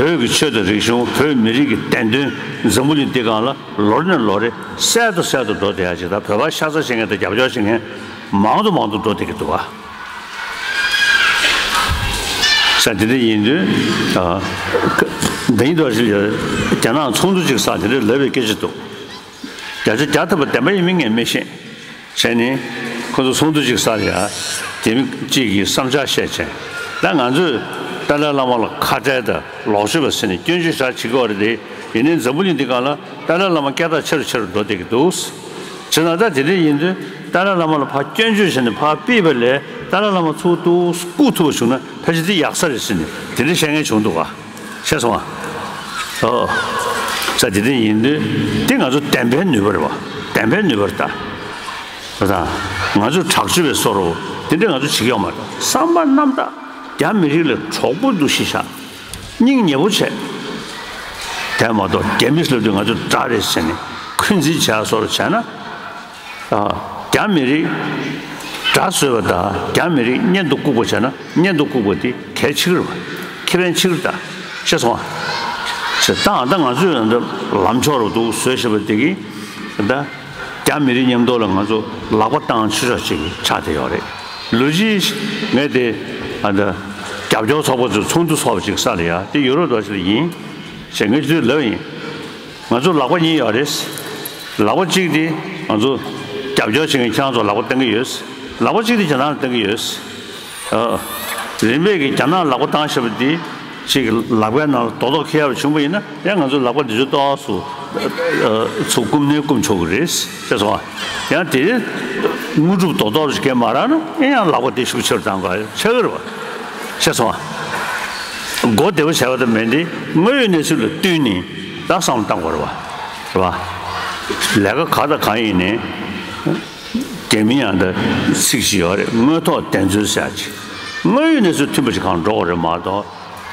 བོད་ཀྱི་ཆོས་དང་རིག་གཞུང་བོད་མི་རིགས་ཀྱི་བདེན་དོན་འཛམ་བུ་གླིང་འདི་སྒང་ལ་ལོ་རེ་ནས་ལོ་རེ་གསལ་དུ་གསལ་དུ་འགྲོ་བསྡད་ཡག་ཅིག་དང་བོད་པ་ཤ་ཚ་བྱེད་མཁན་དང་རྒྱབ་སྐྱོར་བྱེད་མཁན་མང་དུ་མང་དུ་འགྲོ་བསྡད་ཀྱི་འདུག་བ། ས་དེ་འདྲ་ཡིན་དུས། ད་ཡིན་དུས་རྒྱ་ནག་ཚོགས་འདུ་ཅིག་ས་དེ་འདྲ་ལབ་པའི་སྐད་ཆ་འདུག་བརྒྱ་ཆ་བརྒྱ་ཐམ་པ་བདེན་པ་ཡིན་མིན་ངས་མི་ཤེས། བྱས་ནས་ཁོ་ཚོ་ཚོགས་འདུ་ཅིག་ས་ལ་ཡ་དེ་མི་གཅིག་གིས་བསམ་འཆར་བཤད་བྱས། ད་ང་ཚོས་ཏཱ་ལའི་བླ་མ་ལ་ཁ་བྲལ་དང་ལོག་སྤྱོད་པ་ཟེར་ནས་སྐྱོན་བརྗོད་ཞེ་དྲག་བྱེད་ཀྱི་ཡོད་རེད་དེ། ཡིན་ནའི་འཛམ་བུ་གླིང་འདི་སྒང་ལ་ཏཱ་ལའི་བླ་མ་སྐད་གྲགས་ཆེ་རུ་ཆེ་རུ་འགྲོ་བསྡད་ཀྱི་འདུག་བྱས་ན་ད་དེ་འདྲ་ཡིན་དུས་ཏཱ་ལའི་བླ་མ་ལ་ཕར་སྐྱོན་བརྗོད་བྱས་ནས་ཕར་ཕུད་པ་ལས་ཏཱ་ལའི་བླ་མ་ཚུར་ཏུ་བཀུག་ཐུབ་པ་བྱུང་ན་ཕལ་ཆེར་དེ་ཡག་ས་རེད་ཟེར་ནས་དེ་འདྲ་བཤད་མཁན་བྱུང་འདུག་ག་ཤེས་སོང་ཨ། ཨོ། ས་དེ་འདྲ་ཡིན་དུས་དེ་ང་ཚོ་བདེན་པའི་ནུས་པ་རེད་བ། བདེན་པའི་ནུས་པ་རེད་ད། ད་ང་ཚོ་དྲག་སྤྱོད་པའི་བཟོ་འདྲ་དེ་འདྲ་ང་ཚོ་བྱེད་ཀྱི་ཡོད་མ་རེད། བསམ་པ་རྣམ་དག་རྒྱ་མི་རིགས་ལ་གྲོགས་པོ་འདུ་ཤེས་བཞག་སྙིང་ཉེ་པོ་བྱས། དེ་མ་གཏོགས་རྒྱ་མི་ལབ་དུས་ང་ཚོ་དགྲ་རེད་ཟེར་ནས་འཁོན་འཛིན་བྱས་བཟོ་འདྲ་བྱས་ན། ཨ། རྒྱ་མི་རིགས་དགྲ་བཟོས་པ་དང་རྒྱ་མི་རིགས་གཉེན་དུ་བཀུག་པ་བྱས་ན་གཉེན་དུ་བཀུག་པ་དེ་གལ་ཆེ་གི་རེད་བ། ཁེ་ཕན་ཆེ་གི་རེད་ད། ཤེས་སོང་ཨ། ཞེས་ད་ད་ང་ཚོས་ད་ལམ་ཕྱོགས་རུ་འདུག་བཟོས་བཞག་པ་དེ་གིས་ད་རྒྱ་མི་རིགས་མཉམ་དུ་ལ་ང་ཚོ་ལག་པ་བཏང་ཆོག་ཆོག་ཅིག་ཆགས་བསྡད་ཡོད་རེད། ལོ་རྒྱུས་ངས་དེ་ཨ་ད་རྒྱབ་སྐྱོར་ཚོགས་པ་ཚོས་ཚོགས་འདུ་ཚོགས་པ་ཅིག་ས་ལ་ཡ་དེ་ཡོ་རོབ་རྡོ་རྗེ་ལ་ཡིན་ཞེས་ངས་དུས་ལབ་ཡིན། ང་ཚོ་ལག་པ་གཉིས་ཡོད་རེད། ལག་པ་གཅིག་དེ་ང་ཚོ་རྒྱབ་སྐྱོར་བྱེད་མཁན་ཁྱེད་རང་ཚོ་ལག་པ་བསྟན་གྱི་ཡོད། ལག་པ་གཅིག་དེ་རྒྱ་ནག་ལ་བསྟན་གྱི་ཡོད། ཨ། རིམ་པས་ཀྱི་རྒྱ་ནག་ལག་པ་བཏང་བཞག་པ་འདི་ཅིག་ལག་པའི་ནང་ལ་རྡོག་རྡོག་འཁེལ་ཡག་བྱུང་བ་ཡིན་ན་ཡང་ང་ཚོ་ལག་པ་འདི་ཚོ་ཏོག་ཙམ་ཚུར་སྐུམ་ནས་སྐུམ་ཆོག་གི་རེད་ཅེས་སོ། ཡང་དེ་དངོས་གྲུབ་རྡོག་རྡོག་ཅིག་གས་མ་རག་ན་ཡང་ལག་པ་དེ་ཤུགས་ཆེར་བཏང་དགོས་ཆགས་ཀྱི་རེད་བ་ཅེས་སོ། མགོ་བདེ་བོ་བྱས་པ་དང་མེད་དེ་དངོས་ཡོད་གནས་ཚུལ་ལ་བསྟུན་ནས་ད་བསམ་བློ་བཏང་དགོས་རེད་བ། རེད་བ། ལས་ཀ་ག་དང་གང་ཡིན་ནའི། རྒྱ་མི་ཡང་ད་ཚིག་ཅིག་ཡོད་རེད། དངོས་ཐོག་བདེན་འཚོལ་ཟེར་ཡག་ཅིག་དངོས་ཡོད་གནས་ཚུལ་མཐུན་པ་ཅིག་གང་འགྲོ་དགོས་རེད་མ་གཏོགས།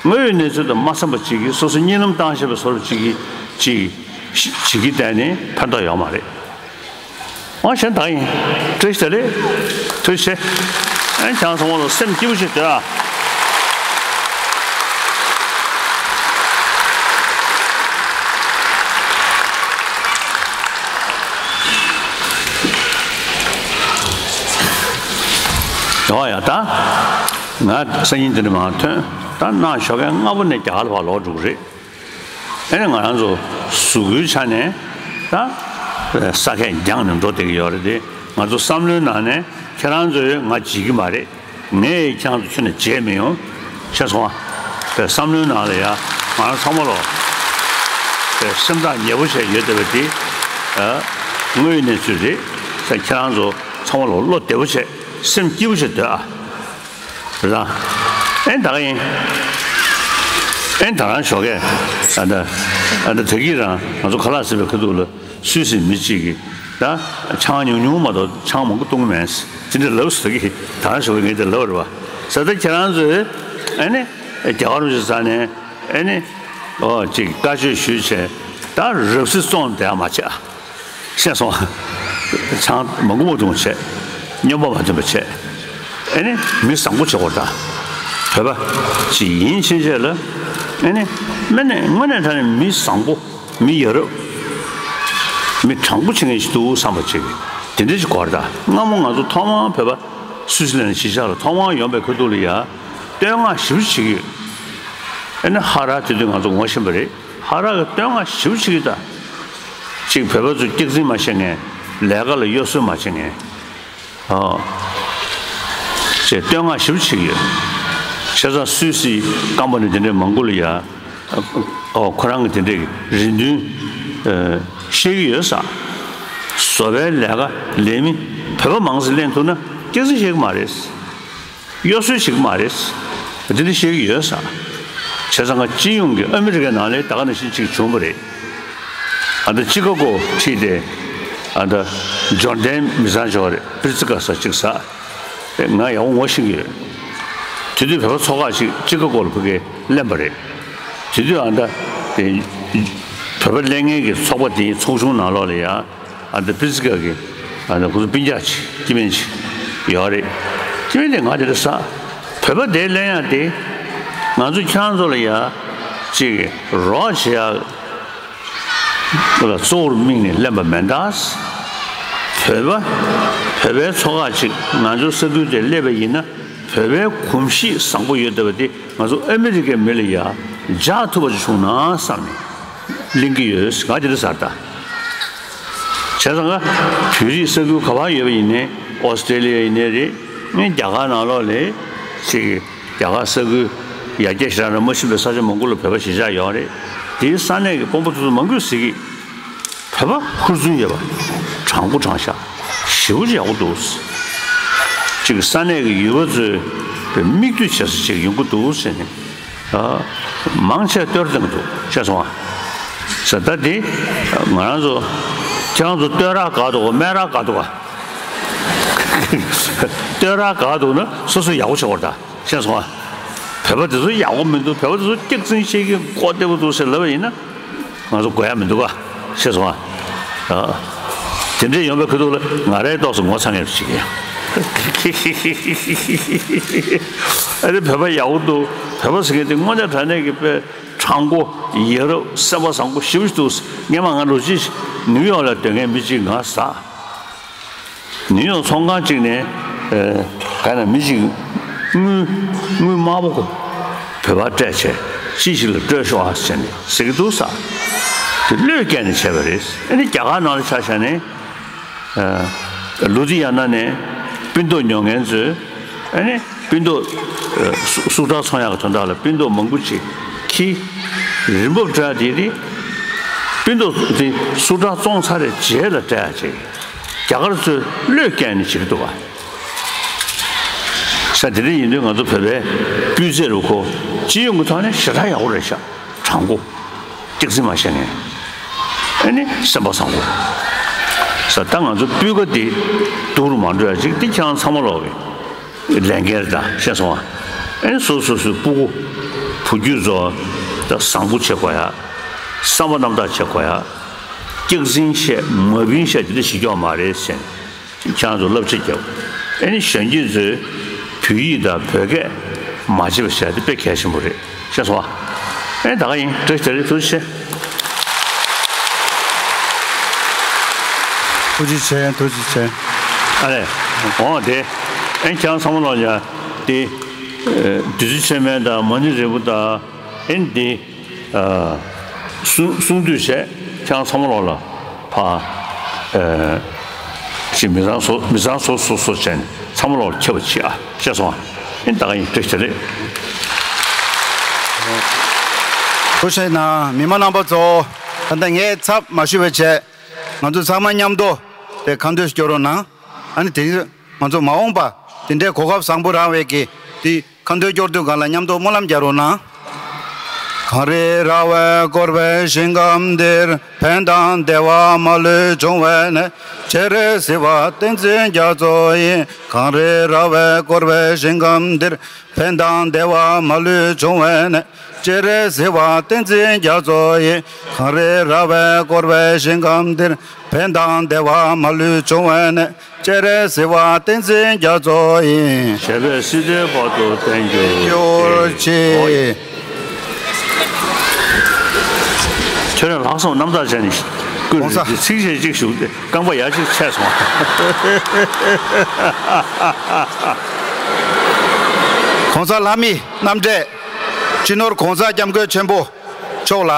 དངོས་ཡོད་གནས་ཚུལ་དང་མ་འཚམས་པ་ཅིག་གིས་སོ་སོ་གཉིད་ལམ་བཏང་བྱས་པའི་བཟོ་འདྲ་ཅིག་གིས་ཅིག་བྱེད་ཀྱི་བསྡད་ནས་ཕན་ཐོགས་ཡོད་མ་རེད། འོ་གཞན་དག་ཡིན། བཀྲ་ཤིས་བདེ་ལེགས། ཐུགས་རྗེ་ཆེ། ཨན་ཁྱེད་རང་ཚང་མ་ལ་སེམས་སྐྱིད་པོ་ཞིག་སྡོད་ཨ། ཡོང་ཡ་ད། ང་སང་ཉིན་འདི་འདྲ་མར་ཐོན། ད་གནང་ཞོགས་ཀས་སྔ་པོ་ནས་རྒྱ་གར་ལ་ཕར་ལོག་འགྲོ་གི་རེད། ཨེ་ནས་ང་རང་ཚོ་གཟུགས་པོའི་ཆ་ནས་ད་ས་ཁད་འགྱངས་ནས་འགྲོ་བསྡད་ཀྱི་ཡོད་རེད་དེ། ང་ཚོ་བསམ་བློའི་ནང་ནས་ཁྱེད་རང་ཚོས་ང་བརྗེད་ཀྱི་མ་རེད། ངས་ཁྱེད་རང་ཚོ་ཁྱོན་ནས་བརྗེད་མི་ཡོང་། ཤེས་སོང་ཨ། པའི་བསམ་བློའི་ནང་ལ་ཡ་ང་རང་ཚང་མ་ལོ། པའི་སེམས་ཐག་ཉེ་པོ་བྱས་ཡོད་བསྡད་པ་དེ། ཨ། དངོས་ཡོད་གནས་ཚུལ་རེད། ཁྱེད་རང་ཚོ་ཚང་མ་ལོ་བློ་བདེ་པོ་བྱས་སེམས་སྐྱིད་པོ་བྱས་སྡོད་ཨ། རེད་ད། ཨེ་ད་ག་ཡིན། ཨེ་ད་རང་ཞོགས་ཀས་ཨ་ད་ཨ་ད་ད་གིན་རང་ང་ཚོ་ཁ་ལག་ཟ་བའི་ཁ་ཐུག་ལ་སུད་སི་མི་གཅིག་གིས་ད་ཆང་ཉུང་ཉུང་མ་གཏོགས་ཆང་མང་པོ་བཏུང་གི་མེད་ཟེར་དེ་འདྲ་ལབ་སོང་། ད་གིན་ད་རང་ཞོགས་ཀས་ངས་དེ་ལབ་པ་རེད་བ། ཟ་ད་ཁྱེད་རང་ཚོས་ཨ་ནི་རྒྱ་གར་རུ་ཅིག་ཟ་ནས་ཨ་ནི་ཨོ་ཅིག་བཀའ་ཆོས་ཞུས་བྱས་ད་རབ་སྲིད་བཙོང་བསྡད་ཡ་མ་བྱས། ཤེས་སོང་། ཆང་མ་འགུམ་པ་འཐུང་བྱས། སྨྱོན་པ་མ་འཐེན་པ་བྱས། ཨེ་ནི་མི་བཟང་པོ་བྱེད་དགོས་ད། བོད་པ་ཞིག་ཡིན་ཕྱིན་ཆད་ལ། ཨེ་ནི་དངོས་གནས་དངོས་གནས་དྲང་གནས་མི་བཟང་པོ། མི་ཡ་རབས། མི་དྲང་པོ་བྱེད་མཁན་ཞིག་འདུག་བསམ་པ་ཅིག་དེ་འདྲ་ཞིག་དགོས་རེད་ད། སྔ་མོ་ང་ཚོ་ཐོག་མར་བོད་པ་སུད་སི་ལན་གཞིས་ཆགས་ལ་ཐོག་མར་ཡོང་པའི་ཁ་ཐུག་ལ་ཡ། བསྟོད་བསྔགས་ཞེ་པོ་བྱེད་ཀྱི་ཡོད། ཨེ་ནི་ཧ་ར་དེ་དུས་ང་ཚོ་ངོ་ཤེས་པ་རེད། ཧ་ར་གི་བསྟོད་བསྔགས་ཞེ་པོ་བྱེད་ཀྱི་ཡོད་ད། གཅིག་བོད་པ་ཚོ་སྐྱག་རྫུན་མ་བཤད་མཁན། ལས་ཀ་ལ་གཡོ་ཟོལ་མ་བྱེད་མཁན། ཨོ། ཅེས་བསྟོད་བསྔགས་ཞེ་པོ་བྱེད་ཀྱི་ཡོད། བྱས་ཙང་སུད་སི་ཀམ་པ་ནི་དེ་འདྲའི་མང་པོ་ལ་ཡ། ཨོ་ཁོ་རང་གི་དེ་འདྲའི་རེ་འདུན་ཨ་བཤད་ཀྱི་ཡོད་ས། བཟོ་པའི་ལས་ཀ་ལས་མི་བོད་པ་མང་ཙམ་ལེན་ཐུབ་ན་སྐྱག་རྫུན་བཤད་ཀྱི་མ་རེད། གཡོ་ཟོལ་བྱེད་ཀྱི་མ་རེད། འདི་འདྲ་བཤད་ཀྱི་ཡོད་ས། བྱས་ཙང་ང་སྤྱི་ཡོངས་ཀྱི་ཨ་མི་རི་ཀའི་ནང་ལ་ད་ག་ནང་བཞིན་ཅིག་བྱུང་བ་རེད། ཨ་ད་ཅི་ཀ་གོ་ཁྲིད་དེ། ཨ་ད་འབྱོར་ལྡན་མི་ཚང་ཆོག་རེད། པིར་ཙི་ཀ་ས་ཅིག་ས། ང་ཡག་པོ་ངོ་ཤེས་ཀྱི་ཡོད། དེ་དུས་བོད་པ་ཚོགས་ཁག་ཅིག་ཅི་ཀ་གོ་ལ་ཕ་གིར་གླེམ་པ་རེད། དེ་དུས་ཨ་ད་དེ་བོད་པ་གླེང་མཁན་གྱི་ཚོགས་པ་དེའི་ཚོགས་ཆུང་ནང་ལོགས་ལ་ཡ། ཨ་ད་པིར་ཙི་ཀ་གི་ཨ་ད་ཁོ་ཚོ་སྤུན་ཀྱག་ཅིག་སྐྱེ་དམན་ཅིག་ཡོད་རེད། སྐྱེ་དམན་དེ་ང་དེ་འདྲ་ས། བོད་པ་དེ་གླེང་ཡག་དེ་ང་ཚོ་ཁྱེད་རང་ཚོ་ལ་ཡ་ཅིག་རོགས་བྱེད་ཡག་ལ་གཙོ་བོར་དམིགས་ནས་གླེམ་པ་མེད་ད། བོད་པ་བོད་པའི་ཚོགས་ཁག་ཅིག་ང་ཚོའི་ས་ཁུལ་དེར་སླེབས་པ་ཡིན་ན་བོད་པའི་གོམས་གཤིས་བཟང་པོ་ཡོད་བསྡད་པ་དེ་ང་ཚོ་ཨ་མི་རི་ཀའི་མི་ལ་ཡ་འཇགས་ཐུབ་པ་ཅིག་བྱུང་ན་བསམ་ནས་གླེང་གི་ཡོད། ང་དེ་འདྲ་ཟེར་ད། བྱས་ཙང་ང་བོད་རིགས་ས་ཁུལ་ག་པར་ཡོད་པ་ཡིན་ནའི་ཨོ་སི་ཀྲེ་ལི་ཡ་ཡིན་ནའི་རེད། ངས་རྒྱ་གར་ནང་ལོགས་ལ་ཅིག་རྒྱ་གར་ས་ཁུལ་ཡར་རྒྱས་ཞེ་དྲག་རང་མ་ཕྱིན་པའི་ས་ཆ་མང་པོ་ལ་བོད་པ་གཞིས་ཆགས་ཡོད་རེད། དེའི་ས་གནས་ཀྱི་དཔོན་པོ་ཚོ་ཚོ་མང་པོས་ཟེར་གི། བོད་པ་ཧུར་བརྩོན་ཡོད་པ། དྲང་པོ་དྲང་བཞག་ཞེ་པོ་ཅིག་ཡག་པོ་འདུག་ཅིག་ས་གནས་ཀྱི་ཡུལ་པ་ཚོའི་མིག་ལྟོས་བྱེད་ས་ཅིག་ཡོང་གི་འདུག་ཟེར་ནས། ཨ། མང་ཆེ་བསྟོད་བསྟན་གྱི་འདུག་ཤེས་སོང་ང་། ཟེར་ད་དེ་ང་རང་ཚོ་ཁྱེད་རང་ཚོ་བསྟོད་ར་དགའ་འདུག་ག་སྨད་ར་དགའ་འདུག་ག་བསྟོད་ར་དགའ་འདུག་ན་སོ་སོ་ཡག་པོ་བྱེད་དགོས་རེད་ད། ཤེས་སོང་ང་། བོད་པ་དེ་ཚོ་ཡག་པོ་མི་འདུག་བོད་པ་དེ་ཚོ་སྐྱག་རྫུན་བཤད་ཀྱི་མགོ་བདེ་པོ་འདུག་ཟེར་ལབ་པ་ཡིན་ན། ང་ཚོ་དགོས་ཡ་མི་འདུག་ག་ཤེས་སོང་ང་། ཨ། དེ་འདྲས་ཡོང་བའི་ཁ་ཐུག་ལ་ང་རའི་ཏོག་ཙམ་ངོ་ཚ་ངེས་པ་ཞིག་ཡིན། ཨ་ནི་བོད་པ་ཡག་པོ་འདུག་བོད་པ་ཟེར་མཁན་དེ་དངོས་གནས་དྲང་གནས་ཀྱི་དཔེ་དྲང་པོ་ཡ་རབས་སེམས་པ་བཟང་པོ་ཞེ་པོ་ཅིག་འདུག་སྔོན་མ་ང་རོ་ཅིག་ནིའུ་ཡོག་ལ་སྡོད་མཁན་མི་གཅིག་ང་ཟ། ནིའུ་ཡོག་ཚོང་ཁང་གཅིག་ནས། ཨ། ག་ན་མི་གཅིག་དངུལ་དངུལ་དམར་པོ་གོ་བོད་པར་སྤྲད་བྱས་ཅི་ཞིག་ལ་སྤྲོད་ཤོག་ཨ་ཟེར་ནས་ཟེར་གྱི་འདུག་ས། དེ་བློས་བཀལ་ནས་བྱས་པ་རེད། ཨ་ནི་རྒྱ་གར་ནང་ལ་ཆ་བཞག་ནས། ཨ། ལུ་དྷི་ཡ་ན་ནས་སྤུན་ཏོག་ཉོ་མཁན་ཚོས་ཨ་ནི་སྤུན་ཏོག་ཨ། སུ་སུག་ཁྲག་ཚོང་ཡག་གི་དོན་དག་ལ་སྤུན་ཏོག་མང་པོ་ཅིག་ཁྱི་རིན་པོ་སྤྲད་དེ་དེ་སྤུན་ཏོག་དེ་སུག་ཁྲག་བཙོངས་ཚར་རེ་རྗེས་ལ་སྤྲད་ཡ་ཅིག་རྒྱ་གར་ཚོས་བློས་བཀལ་ནས་བྱེད་ཀྱི་འདུག་བ། ས་དེ་འདྲ་ཡིན་དུས་ང་ཚོ་བོད་པའི་སྤུས་ཚད་རུ་ཁོ་སྤྱི་ཡོངས་ཀྱི་ཐོག་ནས་ཞེ་དྲག་ཡག་པོ་རེད་ཤག་དྲང་པོ། སྐྱག་རྫུན་མ་བཤད་མཁན། ཨ་ནི་སེམས་པ་བཟང་པོ། ས་ད་ང་ཚོ་སྤུས་ཀ་འདི་སྡུག་རུ་མ་འགྲོ་ཡ་ཅིག་འདི་ཁྱེད་རང་ཚང་མ་ལོག་གི་ལས་འགན་རེད་ད་ཤེས་སོང་ང་། ཨ་ནི་སོ་སོ་སོའི་སྤུ་གུ་བུ་རྒྱུད་ཚོ་ད་བཟང་པོ་བྱེད་དགོས་ཡ། བསམ་པ་རྣམ་དག་བྱེད་དགོས་ཡ། སྐྱག་རྫུན་བཤད་མ་བིན་བཤད་དེ་འདྲ་ཞིག་སྐྱོ་མ་རེད་ཟེར་ནས། ཁྱེད་རང་ཚོ་བསླབ་བྱ་རྒྱབ། ཨ་ནི་གཞོན་སྐྱེས་ཚོས་བོད་ཡིག་དང་བོད་སྐད་མ་བརྗེད་པ་བྱས་ཏེ་དཔེ་གལ་ཆེན་པོ་རེད་ཤེས་སོང་ཨ། ཨ་ནི་ད་ག་ཡིན་བཀྲ་ཤིས་བདེ་ལེགས་ཐུགས་རྗེ་ཆེ། ཐུགས་རྗེ་ཆེ་ཐུགས་རྗེ་ཆེ། ཨ་ལས། འོང་དེ། ཨ་ནི་ཁྱེད་རང་ཚང་མ་ལོག་ཡ་དེ། བདུད་རྩི་ཆོས་སྨན་དང་མ་ཎི་རིལ་བུ་དང་ཨ་ནི་དེ། ཨ། གསུང་གསུང་དུས་བྱས་ཁྱེད་རང་ཚང་མ་ལོག་ལ་ཕ། ཨ། ཅིག་མི་ཚང་སོ་མི་ཚང་སོ་སོ་སོ་བྱས་ནས་ཚང་མ་ལོག་ལ་ཁྱབ་པ་བྱེད་ཨ་ཤེས་སོང་ཨ། ཨེ་ད་ག་ཡིན་བཀྲ་ཤིས་བདེ་ལེགས། ཐུགས་རྗེ་གནང་མི་མང་རྣམ་པ་ཚོ། ད་ལྟ་ངའི་ཚབ་མ་ཞུས་པ་བྱས་ང་ཚོ་ཚང་མ་མཉམ་དུ་དེ་ཁ་འདོན་སྐྱོར་རོགས་གནང་། ཨ་ནི་དེ་ང་ཚོ་མ་འོངས་པ་དེ་འདྲའི་གོ་སྐབས་བཟང་པོ་རག་པའི་གི་དེ། ཁ་འདོན་སྐྱོར་དུས་སྒང་ལ་མཉམ་དུ་སྨོན་ལམ་རྒྱག་རོགས་གནང་། གངས་རི་ར་བས་བསྐོར་བའི་ཞིང་ཁམས་འདིར། ཕན་དང་བདེ་བ་མ་ལུས་འབྱུང་བའི་གནས། སྤྱན་རས་གཟིགས་དབང་བསྟན་འཛིན་རྒྱ་མཚོ་ཡི། གངས་རི་ར་བས་བསྐོར་བའི་ཞིང་ཁམས་འདིར། ཕན་དང་བདེ་བ་མ་ལུས་འབྱུང་བའི་གནས། སྤྱན་རས་གཟིགས་དབང་བསྟན་འཛིན་རྒྱ་མཚོ་ཡི། གངས་རི་ར་བས་བསྐོར་བའི་ཞིང་ཁམས་འདིར། ཕན་དང་བདེ་བ་མ་ལུས་འབྱུང་བའི་གནས། སྤྱན་རས་གཟིགས་དབང་བསྟན་འཛིན་རྒྱ་མཚོ་ཡི། ཞབས་པད་སྲིད་མཐའི་བར་དུ་བརྟན་གྱུར་ཅིག། ཁྱོད་རང་ལྷག་བསམ་རྣམ་དག་བྱས་ནས་ཀུན་གོང་ས། ཚིགས་བཅད་གཅིག་ཞུ་སྟེ་རྐང་པ་ཡར་གཅིག་ཆད་སོང་། གོང་ས་ལྷ་མི་རྣམ་གྲས་སྤྱི་ནོར་གོང་ས་སྐྱབས་མགོན་ཆེན་པོ་མཆོག་ལ་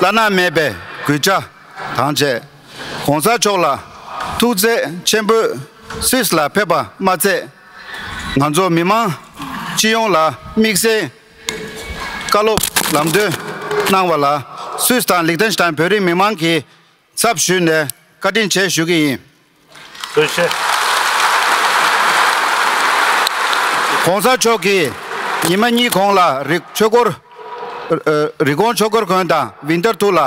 བླ་ན་མེད་པའི་གུས་ཕྱག་དང་བཅས། གོང་ས་མཆོག་ལ་ཐུགས་བརྩེ་ཆེན་པོས་སུད་སི་ལ་ཕེབས་པ་མ་ཚད། ང་ཚོ་མི་མང་སྤྱི་ཡོངས་ལ་དམིགས་བསལ་བཀའ་སློབ་ལམ་སྟོན་གནང་བ་ལ་སུད་སི་དང་ལིག་ཏེན་ཤི་ཏན་བོད་རིགས་མི་མང་གི་ཚབ་ཞུས་ནས་བཀའ་དྲིན་ཆེ་ཞུ་གི་ཡིན། ཐུགས་རྗེ་ཆེ། གོང་ས་མཆོག་གིས་ཉི་མ་གཉིས་གོང་ལ་རི་ཆོས་འཁོར། ཨ། རི་ཀོན་ཆོས་འཁོར་དགོན་དང་ཝིན་ཏར་ཐུར་ལ་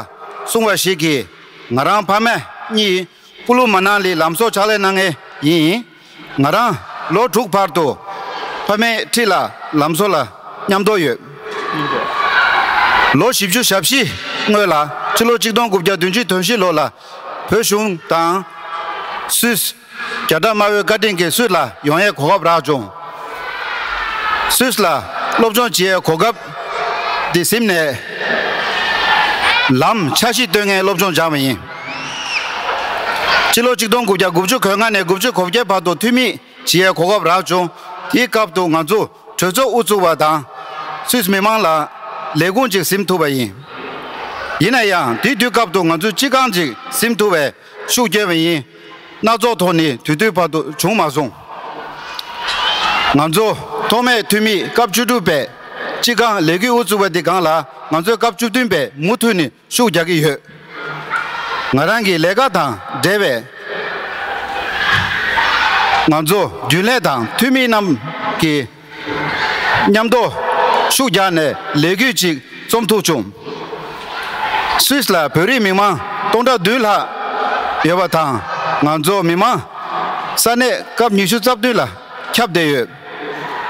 གསུངས་པ་ཞིག་གིས་ང་རང་ཕ་མ་གཉིས་ཀུ་ལུ་མ་ན་ལི་ལམ་བཟོ་ཕྱག་ལས་གནང་མཁན་ཡིན། ང་རང་ལོ་དྲུག་བར་དུ་ཕ་མའི་འཁྲིས་ལ་ལམ་བཟོ་ལ་མཉམ་དུ་ཡོད། ལོ་བཞི་བཅུ་ཞེ་བཞི་སྔོན་ལ་ཕྱི་ལོ་ཆིག་སྟོང་དགུ་བརྒྱ་བདུན་ཅུ་དོན་བཞི་ལོ་ལ་བོད་གཞུང་དང་སུད་སི། རྒྱ་བསྒྲགས་དམར་པོའི་བཀའ་དྲིན་གྱིས་སུད་སི་ལ་ཡོང་ཡའི་གོ་སྐབས་རག་བྱུང་། སུད་སི་ལ་སློབ་སྦྱོང་བྱེད་ཡའི་གོ་སྐབས་འདི་ཟིན་ནས་ལམ་འཆར་གཞི་བཏོན་མཁན་སློབ་སྦྱོང་སྦྱངས་པ་ཡིན། སྤྱི་ལོ་ཆིག་སྟོང་དགུ་བརྒྱ་དགུ་བཅུ་གོ་ལྔ་ནས་དགུ་བཅུ་གོ་བརྒྱད་བར་དུ་འཐུས་མི་བྱེད་ཡའི་གོ་སྐབས་རག་བྱུང་། དེའི་སྐབས་དུ་ང་ཚོ་གྲོས་ཚོགས་དབུ་བཙུགས་པ་དང་སུད་སི་མི་མང་ལ་ལས་ཁུངས་ཅིག་ཟིན་ཐུབ་པ་ཡིན། ཡིན་ན་ཡང་དེའི་དུས་སྐབས་དུ་ང་ཚོས་སྤྱི་ཁང་ཅིག་ཟིན་ཐུབ་པའི་ཤུགས་བསྐྱོན་པ་ཡིན། སྣ་ཚོགས་ཐོག་ནས་དུས་དུས་བར་དུ་བྱུང་མ་སོང་། ང་ཚོ་ཐོག་མའི་འཐུས་མི་སྐབས་བཅུ་དྲུག་པས་སྤྱི་ཁང་ལས་འགུལ་དབུ་བཙུགས་པ་འདི་སྒང་ལ་ང་ཚོའི་སྐབས་བཅུ་བདུན་པས་མུ་མཐུད་ནས་ཤུགས་རྒྱག་གི་ཡོད། ང་རང་གི་ལས་ཀ་དང་འབྲེལ་བའི་ང་ཚོ་རྒྱུན་ལས་དང་འཐུས་མི་རྣམས་ཀྱིས་མཉམ་དུ་ཤུགས་རྒྱག་ནས་ལས་འགུལ་ཅིག་རྩོམ་ཐུབ་བྱུང་། སུད་སི་ལ་བོད་རིགས་མི་མང་སྟོང་ཕྲག་བདུན་ལྷག་ཡོད་པ་དང་། ང་ཚོ་མི་མང་ས་གནས་སྐབས་ཉི་ཤུ་རྩ་བདུན་ལ་ཁྱབ་བསྡད་ཡོད།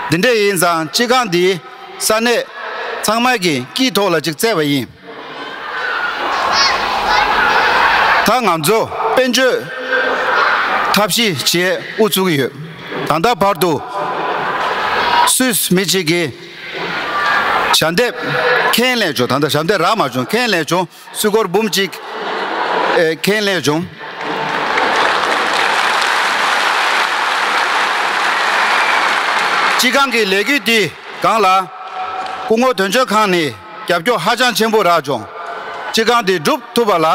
འདི་འདྲ་ཡིན་ཙང་སྤྱི་ཁང་འདི་ས་གནས་ཚང་མ་གི་དཀྱིལ་ཐོག་ལ་ཅིག་བཙལ་བ་ཡིན། ད་ང་ཚོ་དཔལ་འབྱོར་ཐབས་ཤེས་བྱེད་དབུ་ཚུགས་ཀྱི་ཡོད། ད་ལྟ་བར་དུ་སུད་སི་མི་གཅིག་གིས་ཞལ་འདེབས་ཁས་ལེན་བྱུང་། ད་ལྟ་ཞལ་འདེབས་རག་མ་བྱུང་། ཁས་ལེན་བྱུང་། སུད་སྒོར་འབུམ་གཅིག་ཨེ་ཁས་ལེན་བྱུང་། སྤྱི་ཁང་གི་ལས་འགུལ་འདི་སྒང་ལ་སྐུ་ངོ་དོན་གཅོད་ཁང་ནས་རྒྱབ་སྐྱོར་ཧ་ཅང་ཆེན་པོ་རག་བྱུང་། སྤྱི་ཁང་འདི་འགྲུབ་ཐུབ་པ་ལ་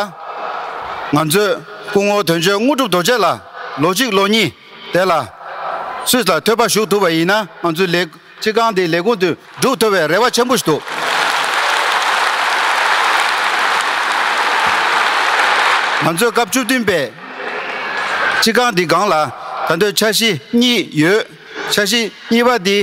ང་ཚོས་སྐུ་ངོ་དོན་གཅོད་དངོས་གྲུབ་རྡོ་རྗེ་ལ་ལོ་གཅིག་ལོ་གཉིས་དེ་ལ་སུད་སི་ལ་ཐོད་པ་གཞུ་ཐུབ་པ་ཡིན་ན། ང་ཚོའི་ལས་སྤྱི་ཁང་འདིའི་ལས་ཁུངས་དེ་འགྲུབ་ཐུབ་པའི་རེ་བ་ཆེན་པོ་ཞིག་འདུག་ང་ཚོས་སྐབས་བཅུ་བདུན་པའི་སྤྱི་ཁང་འདི་སྒང་ལ་ད་དུང་འཆར་གཞི་གཉིས་ཡོད། འཆར་གཞི་གཉིས་པ་འདི་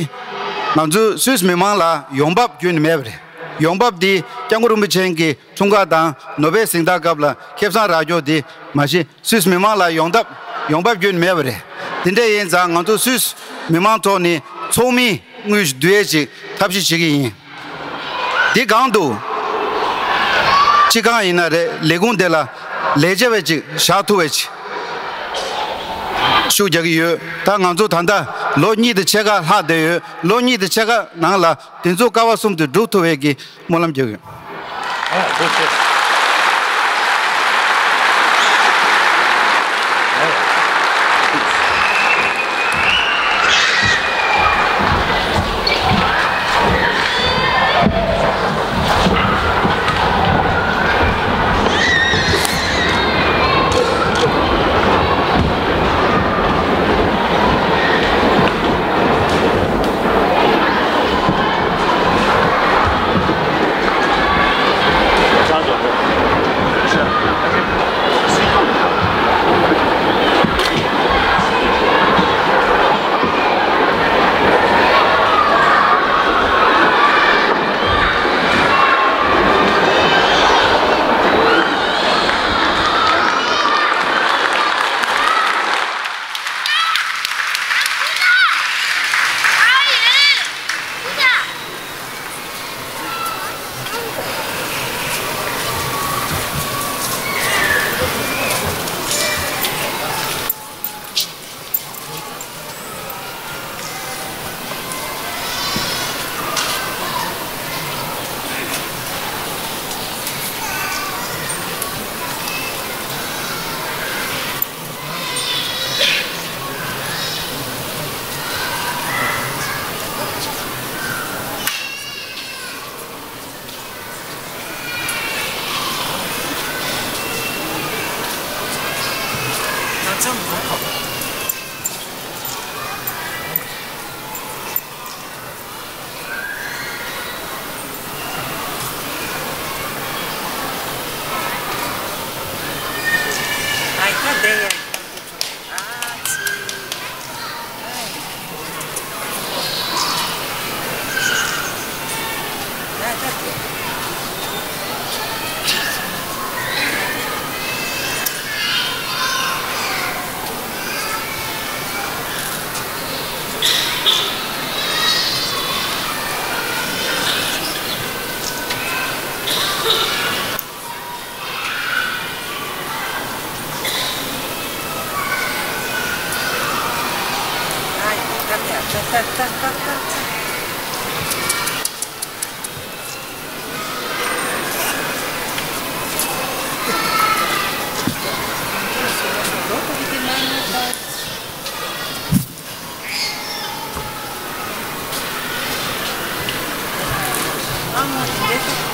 ང་ཚོའི་སུད་སི་མི་མང་ལ་ཡོང་འབབ་ཁྱོན་ནས་མེད་པ་རེད། ཡོང་འབབ་འདི་སྐྱབས་མགོན་རིན་པོ་ཆེ་གི་འཁྲུངས་སྐར་དང་ནོ་བེལ་གཟེངས་རྟགས་སྐབས་ལ་ཁེ་བཟང་རག་རྒྱུ་འདི་མ་གཞི་སུད་སི་མི་མང་ལ་ཡོང་འབབ་ཡོང་འབབ་ཁྱོན་ནས་མེད་པ་རེད། དེ་འདྲ་ཡིན་ཙང་ང་ཚོ་སུད་སི་མི་མང་ཐོག་ནས་ཚོགས་མི་དངུལ་བསྡུ་ཡས་ཅིག་ཐབས་ཤེས་བྱེད་ཀྱི་ཡིན། འདི་སྒང་དུ་སྤྱི་ཁང་ཡིན་ན་རེད། ལས་ཁུངས་དེ་ལ་ལས་བྱེད་པ་ཅིག་བཞག་ཐུབ་པ་ཅིག་ཤུགས་རྒྱག་གི་ཡོད། ད་ང་ཚོ་ད་ལྟ་ལོ་གཉིས་དང་ཕྱེད་ཀ་ལྷག་བསྡད་ཡོད། ལོ་གཉིས་དང་ཕྱེད་ཀ་ནང་ལ་དེ་ཚོ་ཀ་བ་གསུམ་དེ་འགྲུབ་ཐུབ་པའི་གི་སྨོན་ལམ་རྒྱག་གི་ཡོད།